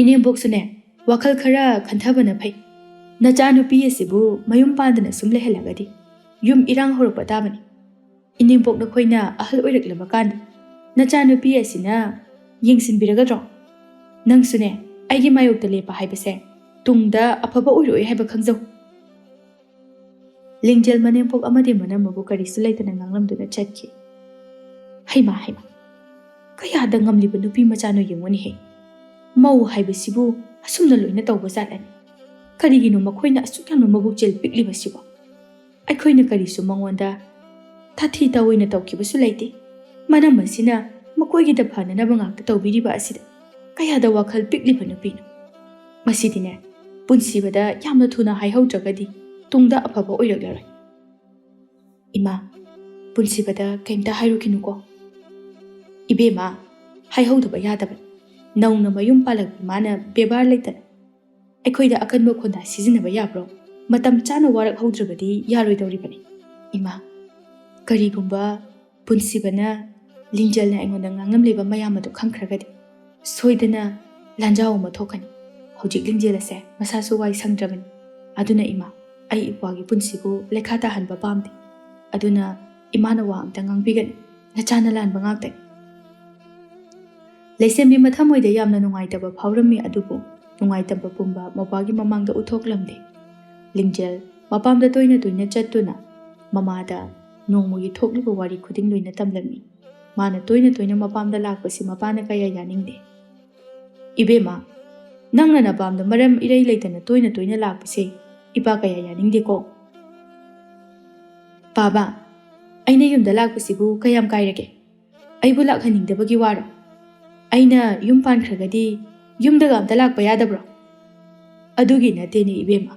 ꯏꯅꯦꯝꯕꯣꯛꯁꯨꯅꯦ, ꯋꯥꯈꯜ ꯈꯔ ꯈꯟꯊꯕꯅ ꯐꯩ꯫ ꯅꯆꯥꯅꯨꯄꯤ ꯑꯁꯤꯕꯨ ꯃꯌꯨꯝ ꯄꯥꯟꯗꯅ ꯁꯨꯝ ꯂꯩꯍꯜꯂꯒꯗꯤ ꯌꯨꯝ ꯏꯔꯥꯡ ꯍꯧꯔꯛꯄ ꯇꯥꯕꯅꯤ꯫ ꯏꯅꯦꯝꯕꯣꯛ ꯅꯈꯣꯏꯅ ꯑꯍꯜ ꯑꯣꯏꯔꯛꯂꯕ ꯀꯥꯟꯗ ꯅꯆꯥꯅꯨꯄꯤ ꯑꯁꯤꯅ ꯌꯦꯡꯁꯤꯟꯕꯤꯔꯒꯗ꯭ꯔꯣ? ꯅꯪꯁꯨꯅꯦ, ꯑꯩꯒꯤ ꯃꯥꯌꯣꯛꯇ ꯂꯦꯞꯄ ꯍꯥꯏꯕꯁꯦ ꯇꯨꯡꯗ ꯑꯐꯕ ꯑꯣꯏꯔꯛꯑꯣꯏ ꯍꯥꯏꯕ ꯈꯪꯖꯧ꯫ ꯂꯤꯡꯖꯦꯜ ꯃꯅꯦꯝꯕꯣꯛ ꯑꯃꯗꯤ ꯃꯅꯝꯃꯕꯨ ꯀꯔꯤꯁꯨ ꯂꯩꯇꯅ ꯉꯥꯡꯂꯝꯗꯨꯅ ꯆꯠꯈꯤ꯫ ꯍꯩꯃꯥ, ꯍꯩꯃꯥ, ꯀꯌꯥꯗ ꯉꯝꯂꯤꯕ ꯅꯨꯄꯤ ꯃꯆꯥꯅꯣ ꯌꯦꯡꯉꯨꯅꯦꯍꯦ꯫ ꯃꯧ ꯍꯥꯏꯕꯁꯤꯕꯨ ꯑꯁꯨꯝꯅ ꯂꯣꯏꯅ ꯇꯧꯕ ꯖꯥꯠꯂꯅꯤ꯫ ꯀꯔꯤꯒꯤꯅꯣ ꯃꯈꯣꯏꯅ ꯑꯁꯨꯛ ꯌꯥꯝꯅ ꯃꯕꯨꯛꯆꯦꯜ ꯄꯤꯛꯂꯤꯕꯁꯤꯕꯣ? ꯑꯩꯈꯣꯏꯅ ꯀꯔꯤꯁꯨ ꯃꯉꯣꯟꯗ ꯊꯥꯊꯤ ꯇꯥꯑꯣꯏꯅ ꯇꯧꯈꯤꯕꯁꯨ ꯂꯩꯇꯦ꯫ ꯃꯅꯝ ꯑꯁꯤꯅ ꯃꯈꯣꯏꯒꯤꯗ ꯐꯅꯅꯕ ꯉꯥꯛꯇ ꯇꯧꯕꯤꯔꯤꯕ ꯑꯁꯤꯗ ꯀꯌꯥꯗ ꯋꯥꯈꯜ ꯄꯤꯛꯂꯤꯕ ꯅꯨꯄꯤꯅꯣ꯫ ꯃꯁꯤꯗꯤꯅꯦ, ꯄꯨꯟꯁꯤꯕꯗ ꯌꯥꯝꯅ ꯊꯨꯅ ꯍꯥꯏꯍꯧꯗ꯭ꯔꯒꯗꯤ ꯇꯨꯡꯗ ꯑꯐꯕ ꯑꯣꯏꯔꯛꯂꯔꯣꯏ꯫ ꯏꯃꯥ, ꯄꯨꯟꯁꯤꯕꯗ ꯀꯩꯝꯇ ꯍꯥꯏꯔꯨꯈꯤꯅꯨꯀꯣ꯫ ꯏꯕꯦꯝꯃ, ꯍꯥꯏꯍꯧꯗꯕ ꯌꯥꯗꯕꯅꯤ꯫ ꯅꯧꯅ ꯃꯌꯨꯝ ꯄꯥꯜꯂꯛꯄ ꯏꯃꯥꯅ ꯕꯦꯕꯥꯔ ꯂꯩꯇꯅ ꯑꯩꯈꯣꯏꯗ ꯑꯀꯟꯕ ꯈꯣꯟꯗꯥ ꯁꯤꯖꯤꯟꯅꯕ ꯌꯥꯕ꯭ꯔꯣ? ꯃꯇꯝ ꯆꯥꯅ ꯋꯥꯔꯛꯍꯧꯗ꯭ꯔꯕꯗꯤ ꯌꯥꯔꯣꯏꯗꯧꯔꯤꯕꯅꯤ꯫ ꯏꯃꯥ, ꯀꯔꯤꯒꯨꯝꯕ ꯄꯨꯟꯁꯤꯕꯅ ꯂꯤꯡꯖꯦꯜꯅ ꯑꯩꯉꯣꯟꯗ ꯉꯥꯡꯂꯝꯂꯤꯕ ꯃꯌꯥꯝ ꯑꯗꯨ ꯈꯪꯈ꯭ꯔꯒꯗꯤ ꯁꯣꯏꯗꯅ ꯂꯥꯟꯖꯥꯎ ꯑꯃ ꯊꯣꯛꯀꯅꯤ꯫ ꯍꯧꯖꯤꯛ ꯂꯤꯡꯖꯦꯜ ꯑꯁꯦ ꯃꯁꯥꯁꯨ ꯋꯥꯏ ꯁꯪꯗ꯭ꯔꯕꯅꯤ꯫ ꯑꯗꯨꯅ ꯏꯃꯥ, ꯑꯩ ꯏꯄ꯭ꯋꯥꯒꯤ ꯄꯨꯟꯁꯤꯕꯨ ꯂꯩꯈꯥ ꯇꯥꯍꯟꯕ ꯄꯥꯝꯗꯦ꯫ ꯑꯗꯨꯅ ꯏꯃꯥꯅ ꯋꯥ ꯑꯝꯇ ꯉꯥꯡꯕꯤꯒꯅꯨ꯫ ꯅꯆꯥꯅ ꯂꯥꯟꯕ ꯉꯥꯛꯇꯅꯤ꯫ ꯂꯩꯁꯦꯝꯕꯤ ꯃꯊꯃꯣꯏꯗ ꯌꯥꯝꯅ ꯅꯨꯡꯉꯥꯏꯇꯕ ꯐꯥꯎꯔꯝꯃꯤ, ꯑꯗꯨꯕꯨ ꯅꯨꯡꯉꯥꯏꯇꯕ ꯄꯨꯝꯕ ꯃꯧꯄ꯭ꯋꯥꯒꯤ ꯃꯃꯥꯡꯗ ꯎꯠꯊꯣꯛꯂꯝꯗꯦ꯫ ꯂꯤꯡꯖꯦꯜ ꯃꯄꯥꯝꯗ ꯇꯣꯏꯅ ꯇꯣꯏꯅ ꯆꯠꯇꯨꯅ ꯃꯃꯥꯗ ꯅꯣꯡꯃꯒꯤ ꯊꯣꯛꯂꯤꯕ ꯋꯥꯔꯤ ꯈꯨꯗꯤꯡ ꯂꯣꯏꯅ ꯇꯝꯂꯝꯃꯤ꯫ ꯃꯥꯅ ꯇꯣꯏꯅ ꯇꯣꯏꯅ ꯃꯄꯥꯝꯗ ꯂꯥꯛꯄꯁꯤ ꯃꯄꯥꯅ ꯀꯌꯥ ꯌꯥꯅꯤꯡꯗꯦ꯫ "ꯏꯕꯦꯝꯃ, ꯅꯪꯅ ꯅꯄꯥꯝꯗ ꯃꯔꯝ ꯏꯔꯩ ꯂꯩꯇꯅ ꯇꯣꯏꯅ ꯇꯣꯏꯅ ꯂꯥꯛꯄꯁꯦ ꯏꯄꯥ ꯀꯌꯥ ꯌꯥꯅꯤꯡꯗꯦꯀꯣ꯫" "ꯄꯥꯕ, ꯑꯩꯅ ꯌꯨꯝꯗ ꯂꯥꯛꯄꯁꯤꯕꯨ ꯀꯌꯥꯝ ꯀꯥꯏꯔꯒꯦ? ꯑꯩꯕꯨ ꯂꯥꯛꯍꯟꯅꯤꯡꯗꯕꯒꯤ ꯋꯥꯔꯣ? ꯑꯩꯅ ꯌꯨꯝ ꯄꯥꯟꯈ꯭ꯔꯒꯗꯤ ꯌꯨꯝꯗꯒ ꯑꯝꯇ ꯂꯥꯛꯄ ꯌꯥꯗꯕ꯭ꯔꯣ?" "ꯑꯗꯨꯒꯤ ꯅꯠꯇꯦꯅꯦ ꯏꯕꯦꯝꯃ,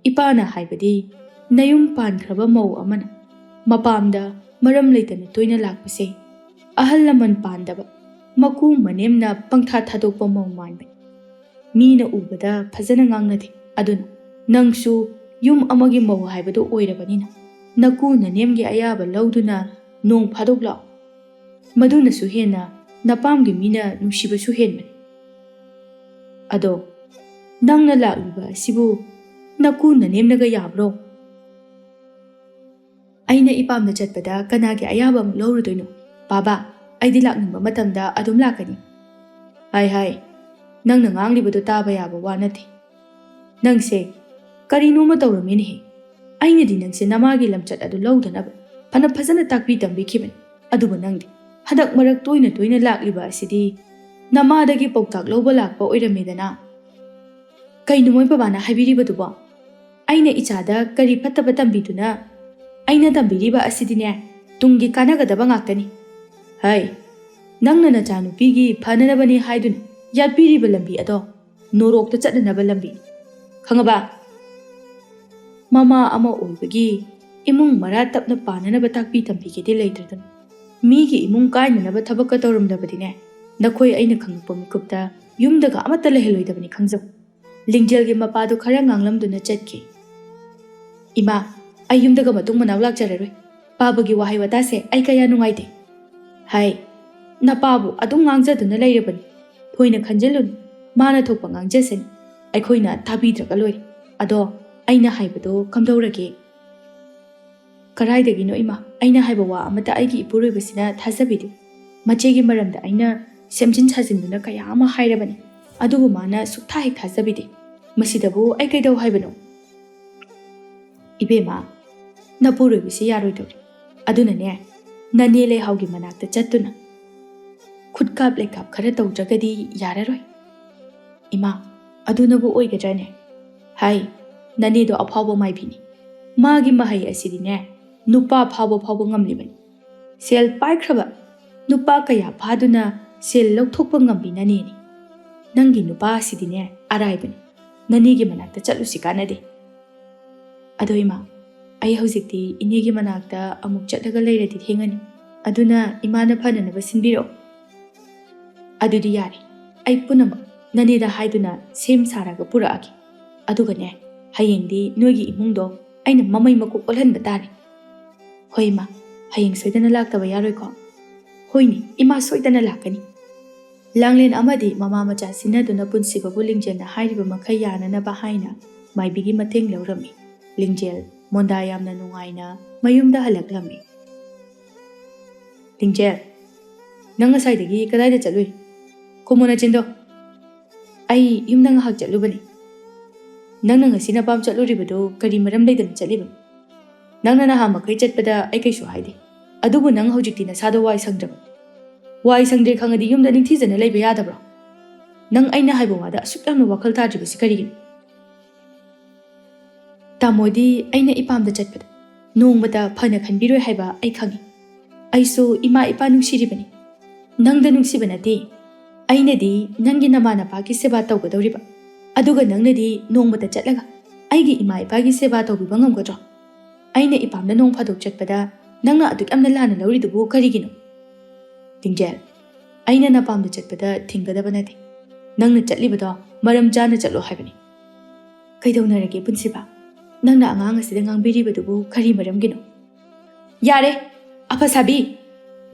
ꯏꯄꯥꯅ ꯍꯥꯏꯕꯗꯤ ꯅꯌꯨꯝ ꯄꯥꯟꯈ꯭ꯔꯕ ꯃꯧ ꯑꯃꯅ ꯃꯄꯥꯝꯗ ꯃꯔꯝ ꯂꯩꯇꯅ ꯇꯣꯏꯅ ꯂꯥꯛꯄꯁꯦ ꯑꯍꯜ ꯂꯃꯟ ꯄꯥꯟꯗꯕ, ꯃꯀꯨ ꯃꯅꯦꯝꯅ ꯄꯪꯊꯥ ꯊꯥꯗꯣꯛꯄ ꯃꯧ ꯃꯥꯟꯕꯅꯤ꯫ ꯃꯤꯅ ꯎꯕꯗ ꯐꯖꯅ ꯉꯥꯡꯅꯗꯦ꯫ ꯑꯗꯨꯅ ꯅꯪꯁꯨ ꯌꯨꯝ ꯑꯃꯒꯤ ꯃꯧ ꯍꯥꯏꯕꯗꯨ ꯑꯣꯏꯔꯕꯅꯤꯅ, ꯅꯀꯨ ꯅꯅꯦꯝꯒꯤ ꯑꯌꯥꯕ ꯂꯧꯗꯨꯅ ꯅꯣꯡ ꯐꯥꯗꯣꯛ ꯂꯥꯛꯎ꯫ ꯃꯗꯨꯅꯁꯨ ꯍꯦꯟꯅ ꯅꯄꯥꯝꯒꯤ ꯃꯤꯅ ꯅꯨꯡꯁꯤꯕꯁꯨ ꯍꯦꯟꯕꯅꯤ꯫ ꯑꯗꯣ ꯅꯪꯅ ꯂꯥꯛꯂꯤꯕ ꯑꯁꯤꯕꯨ ꯅꯀꯨ ꯅꯅꯦꯝꯅꯒ ꯌꯥꯕ꯭ꯔꯣ? ꯑꯩꯅ ꯏꯄꯥꯝꯗ ꯆꯠꯄꯗ ꯀꯅꯥꯒꯤ ꯑꯌꯥꯕ ꯑꯃꯨꯛ ꯂꯧꯔꯨꯗꯣꯏꯅꯣ? ꯕꯥꯕꯥ, ꯑꯩꯗꯤ ꯂꯥꯛꯅꯤꯡꯕ ꯃꯇꯝꯗ ꯑꯗꯨꯝ ꯂꯥꯛꯀꯅꯤ꯫ ꯍꯥꯏ ꯍꯥꯏ, ꯅꯪꯅ ꯉꯥꯡꯂꯤꯕꯗꯣ ꯇꯥꯕ ꯌꯥꯕ ꯋꯥ ꯅꯠꯇꯦ꯫ ꯅꯪꯁꯦ ꯀꯔꯤꯅꯣꯃ ꯇꯧꯔꯝꯃꯦꯅꯦꯍꯦ꯫ ꯑꯩꯅꯗꯤ ꯅꯪꯁꯦ ꯅꯃꯥꯒꯤ ꯂꯝꯆꯠ ꯑꯗꯨ ꯂꯧꯗꯅꯕ ꯐꯅ ꯐꯖꯅ ꯇꯥꯛꯄꯤ ꯇꯝꯕꯤꯈꯤꯕꯅꯤ꯫ ꯑꯗꯨꯕꯨ ꯅꯪꯗꯤ ꯍꯟꯗꯛ ꯃꯔꯛ ꯇꯣꯏꯅ ꯇꯣꯏꯅ ꯂꯥꯛꯂꯤꯕ ꯑꯁꯤꯗꯤ ꯅꯃꯥꯗꯒꯤ ꯄꯥꯎꯇꯥꯛ ꯂꯧꯕ ꯂꯥꯛꯄ ꯑꯣꯏꯔꯝꯃꯦꯗꯅ꯫ ꯀꯩꯅꯣ ꯃꯣꯏ ꯕꯕꯥꯅ ꯍꯥꯏꯕꯤꯔꯤꯕꯗꯨꯕꯣ? ꯑꯩꯅ ꯏꯆꯥꯗ ꯀꯔꯤ ꯐꯠꯇꯕ ꯇꯝꯕꯤꯗꯨꯅ? ꯑꯩꯅ ꯇꯝꯕꯤꯔꯤꯕ ꯑꯁꯤꯗꯤꯅꯦ, ꯇꯨꯡꯒꯤ ꯀꯥꯟꯅꯒꯗꯕ ꯉꯥꯛꯇꯅꯤ꯫ ꯍꯩ, ꯅꯪꯅ ꯅꯆꯥꯅꯨꯄꯤꯒꯤ ꯐꯅꯅꯕꯅꯤ ꯍꯥꯏꯗꯨꯅ ꯌꯥꯠꯄꯤꯔꯤꯕ ꯂꯝꯕꯤ ꯑꯗꯣ ꯅꯣꯔꯣꯛꯇ ꯆꯠꯅꯅꯕ ꯂꯝꯕꯤ꯫ ꯈꯪꯉꯕ? ꯃꯃꯥ ꯑꯃ ꯑꯣꯏꯕꯒꯤ ꯏꯃꯨꯡ ꯃꯔꯥ ꯇꯞꯅ ꯄꯥꯅꯅꯕ ꯇꯥꯛꯄꯤ ꯇꯝꯕꯤꯒꯦꯗꯤ ꯂꯩꯇ꯭ꯔꯗꯅ, ꯃꯤꯒꯤ ꯏꯃꯨꯡ ꯀꯥꯏꯅꯅꯕ ꯊꯕꯛꯀ ꯇꯧꯔꯝꯗꯕꯗꯤꯅꯦ, ꯅꯈꯣꯏ ꯑꯩꯅ ꯈꯪꯉꯛꯄ ꯃꯤꯀꯨꯞꯇ ꯌꯨꯝꯗꯒ ꯑꯃꯠꯇ ꯂꯩꯍꯜꯂꯣꯏꯗꯕꯅꯤ, ꯈꯪꯖꯧ꯫ ꯂꯤꯡꯖꯦꯜꯒꯤ ꯃꯄꯥꯗꯨ ꯈꯔ ꯉꯥꯡꯂꯝꯗꯨꯅ ꯆꯠꯈꯤ꯫ "ꯏꯃꯥ, ꯑꯩ ꯌꯨꯝꯗꯒ ꯃꯇꯨꯡ ꯃꯅꯥꯎ ꯂꯥꯛꯆꯔꯔꯣꯏ꯫ ꯄꯥꯕꯒꯤ ꯋꯥꯍꯩ ꯋꯥꯇꯥꯁꯦ ꯑꯩ ꯀꯌꯥ ꯅꯨꯡꯉꯥꯏꯇꯦ꯫ ꯍꯥꯏ, ꯅꯄꯥꯕꯨ ꯑꯗꯨꯝ ꯉꯥꯡꯖꯗꯨꯅ ꯂꯩꯔꯕꯅꯤ꯫ ꯊꯣꯏꯅ ꯈꯟꯖꯤꯜꯂꯨꯅꯨ, ꯃꯥꯅ ꯊꯣꯛꯄ ꯉꯥꯡꯖꯁꯅꯤ꯫ ꯑꯩꯈꯣꯏꯅ ꯇꯥꯕꯤꯗ꯭ꯔꯒ ꯂꯣꯏꯔꯦ꯫ ꯑꯗꯣ ꯑꯩꯅ ꯍꯥꯏꯕꯗꯣ ꯀꯝꯗꯧꯔꯒꯦ?" "ꯀꯔꯥꯏꯗꯒꯤꯅꯣ ꯏꯃꯥ, ꯑꯩꯅ ꯍꯥꯏꯕ ꯋꯥ ꯑꯃꯠꯇ ꯑꯩꯒꯤ ꯏꯄꯨꯔꯣꯏꯕꯁꯤꯅ ꯊꯥꯖꯕꯤꯗꯦ꯫ ꯃꯆꯦꯒꯤ ꯃꯔꯝꯗ ꯑꯩꯅ ꯁꯦꯝꯖꯤꯟ ꯁꯥꯖꯤꯟꯗꯨꯅ ꯀꯌꯥ ꯑꯃ ꯍꯥꯏꯔꯕꯅꯤ, ꯑꯗꯨꯕꯨ ꯃꯥꯅ ꯁꯨꯛꯊꯥ ꯍꯦꯛ ꯊꯥꯖꯕꯤꯗꯦ꯫ ꯃꯁꯤꯗꯕꯨ ꯑꯩ ꯀꯩꯗꯧ ꯍꯥꯏꯕꯅꯣ?" "ꯏꯕꯦꯝꯃ, ꯅꯄꯨꯔꯣꯏꯕꯁꯤ ꯌꯥꯔꯣꯏꯗꯧꯔꯤ꯫ ꯑꯗꯨꯅꯅꯦ, ꯅꯅꯦ ꯂꯩꯍꯥꯎꯒꯤ ꯃꯅꯥꯛꯇ ꯆꯠꯇꯨꯅ ꯈꯨꯠꯀꯥꯞ ꯂꯩꯀꯥꯞ ꯈꯔ ꯇꯧꯗ꯭ꯔꯒꯗꯤ ꯌꯥꯔꯔꯣꯏ꯫" "ꯏꯃꯥ, ꯑꯗꯨꯅꯕꯨ ꯑꯣꯏꯒꯗ꯭ꯔꯅꯦ? ꯍꯥꯏ, ꯅꯅꯦꯗꯣ ꯑꯐꯥꯎꯕ ꯃꯥꯏꯕꯤꯅꯤ꯫ ꯃꯥꯒꯤ ꯃꯍꯩ ꯑꯁꯤꯗꯤꯅꯦ, ꯅꯨꯄꯥ ꯐꯥꯎꯕ ꯐꯥꯎꯕ ꯉꯝꯂꯤꯕꯅꯤ꯫ ꯁꯦꯜ ꯄꯥꯏꯈ꯭ꯔꯕ ꯅꯨꯄꯥ ꯀꯌꯥ ꯐꯥꯗꯨꯅ ꯁꯦꯜ ꯂꯧꯊꯣꯛꯄ ꯉꯝꯕꯤ ꯅꯅꯦꯅꯤ꯫ ꯅꯪꯒꯤ ꯅꯨꯄꯥ ꯑꯁꯤꯗꯤꯅꯦ ꯑꯔꯥꯏꯕꯅꯤ꯫ ꯅꯅꯦꯒꯤ ꯃꯅꯥꯛꯇ ꯆꯠꯂꯨꯁꯤ ꯀꯥꯟꯅꯗꯦ꯫" "ꯑꯗꯣ ꯏꯃꯥ, ꯑꯩ ꯍꯧꯖꯤꯛꯇꯤ ꯏꯅꯦꯒꯤ ꯃꯅꯥꯛꯇ ꯑꯃꯨꯛ ꯆꯠꯂꯒ ꯂꯩꯔꯗꯤ ꯊꯦꯡꯉꯅꯤ꯫ ꯑꯗꯨꯅ ꯏꯃꯥꯅ ꯐꯅꯅꯕ ꯁꯤꯟꯕꯤꯔꯛꯑꯣ꯫" ꯑꯗꯨꯗꯤ ꯌꯥꯔꯦ, ꯑꯩ ꯄꯨꯝꯅꯃꯛ ꯅꯅꯦꯗ ꯍꯥꯏꯗꯨꯅ ꯁꯦꯝ ꯁꯥꯔꯒ ꯄꯨꯔꯛꯑꯒꯦ꯫ ꯑꯗꯨꯒꯅꯦ, ꯍꯌꯦꯡꯗꯤ ꯅꯣꯏꯒꯤ ꯏꯃꯨꯡꯗꯣ ꯑꯩꯅ ꯃꯃꯩ ꯃꯀꯣꯛ ꯑꯣꯜꯍꯟꯕ ꯇꯥꯔꯦ꯫ ꯍꯣꯏ ꯏꯃꯥ, ꯍꯌꯦꯡ ꯁꯣꯏꯗꯅ ꯂꯥꯛꯇꯕ ꯌꯥꯔꯣꯏꯀꯣ? ꯍꯣꯏꯅꯦ, ꯏꯃꯥ ꯁꯣꯏꯗꯅ ꯂꯥꯛꯀꯅꯤ꯫ ꯂꯥꯡꯂꯦꯟ ꯑꯃꯗꯤ ꯃꯃꯥ ꯃꯆꯥ ꯁꯤꯟꯅꯗꯨꯅ ꯄꯨꯟꯁꯤꯕꯕꯨ ꯂꯤꯡꯖꯦꯜꯅ ꯍꯥꯏꯔꯤꯕ ꯃꯈꯩ ꯌꯥꯅꯅꯕ ꯍꯥꯏꯅ ꯃꯥꯏꯕꯤꯒꯤ ꯃꯇꯦꯡ ꯂꯧꯔꯝꯃꯤ꯫ ꯂꯤꯡꯖꯦꯜ ꯃꯣꯟꯗꯥ ꯌꯥꯝꯅ ꯅꯨꯡꯉꯥꯏꯅ ꯃꯌꯨꯝꯗ ꯍꯜꯂꯛꯂꯝꯃꯤ꯫ "ꯂꯤꯡꯖꯦꯜ, ꯅꯪ ꯉꯁꯥꯏꯗꯒꯤ ꯀꯗꯥꯏꯗ ꯆꯠꯂꯨꯏ? ꯈꯨꯝꯃꯣ ꯅꯆꯤꯟꯗꯣ!" "ꯑꯩ ꯌꯨꯝꯗ ꯉꯥꯏꯍꯥꯛ ꯆꯠꯂꯨꯕꯅꯤ꯫" "ꯅꯪꯅ ꯉꯁꯤ ꯅꯄꯥꯝ ꯆꯠꯂꯨꯔꯤꯕꯗꯨ ꯀꯔꯤ ꯃꯔꯝ ꯂꯩꯗꯅ ꯆꯠꯂꯤꯕꯅꯣ? ꯅꯪꯅ ꯅꯍꯥꯟ ꯃꯈꯩ ꯆꯠꯄꯗ ꯑꯩ ꯀꯩꯁꯨ ꯍꯥꯏꯗꯦ꯫ ꯑꯗꯨꯕꯨ ꯅꯪ ꯍꯧꯖꯤꯛꯇꯤ ꯅꯁꯥꯗꯣ ꯋꯥꯏ ꯁꯪꯗ꯭ꯔꯕ꯫ ꯋꯥꯏ ꯁꯪꯗ꯭ꯔꯦ ꯈꯪꯉꯗꯤ ꯌꯨꯝꯗ ꯅꯤꯡꯊꯤꯖꯅ ꯂꯩꯕ ꯌꯥꯗꯕ꯭ꯔꯣ? ꯅꯪ ꯑꯩꯅ ꯍꯥꯏꯕ ꯋꯥꯗ ꯑꯁꯨꯛ ꯌꯥꯝꯅ ꯋꯥꯈꯜ ꯇꯥꯗ꯭ꯔꯤꯕꯁꯤ ꯀꯔꯤꯒꯤꯅꯣ?" "ꯇꯥꯃꯣꯗꯤ ꯑꯩꯅ ꯏꯄꯥꯝꯗ ꯆꯠꯄꯗ ꯅꯣꯡꯃꯇ ꯐꯅ ꯈꯟꯕꯤꯔꯣꯏ ꯍꯥꯏꯕ ꯑꯩ ꯈꯪꯏ꯫ ꯑꯩꯁꯨ ꯏꯃꯥ ꯏꯄꯥ ꯅꯨꯡꯁꯤꯔꯤꯕꯅꯤ꯫ ꯅꯪꯗ ꯅꯨꯡꯁꯤꯕ ꯅꯠꯇꯦ꯫ ꯑꯩꯅꯗꯤ ꯅꯪꯒꯤ ꯅꯃꯥ ꯅꯄꯥꯒꯤ ꯁꯦꯕꯥ ꯇꯧꯒꯗꯧꯔꯤꯕ꯫ ꯑꯗꯨꯒ ꯅꯪꯅꯗꯤ ꯅꯣꯡꯃꯇ ꯆꯠꯂꯒ ꯑꯩꯒꯤ ꯏꯃꯥ ꯏꯄꯥꯒꯤ ꯁꯦꯕꯥ ꯇꯧꯕꯤꯕ ꯉꯝꯒꯗ꯭ꯔꯣ? ꯑꯩꯅ ꯏꯄꯥꯝꯗ ꯅꯣꯡ ꯐꯥꯗꯣꯛ ꯆꯠꯄꯗ ꯅꯪꯅ ꯑꯗꯨꯛ ꯌꯥꯝꯅ ꯂꯥꯟꯅ ꯂꯧꯔꯤꯗꯨꯕꯨ ꯀꯔꯤꯒꯤꯅꯣ?" "ꯂꯤꯡꯖꯦꯜ, ꯑꯩꯅ ꯅꯄꯥꯝꯗ ꯆꯠꯄꯗ ꯊꯤꯡꯒꯗꯕ ꯅꯠꯇꯦ꯫ ꯅꯪꯅ ꯆꯠꯂꯤꯕꯗꯣ ꯃꯔꯝ ꯆꯥꯅ ꯆꯠꯂꯣ ꯍꯥꯏꯕꯅꯤ꯫" "ꯀꯩꯗꯧꯅꯔꯒꯦ ꯄꯨꯟꯁꯤꯕ? ꯅꯪꯅ ꯑꯉꯥꯡ ꯑꯁꯤꯗ ꯉꯥꯡꯕꯤꯔꯤꯕꯗꯨꯕꯨ ꯀꯔꯤ ꯃꯔꯝꯒꯤꯅꯣ?" "ꯌꯥꯔꯦ, ꯑꯐ ꯁꯥꯕꯤ!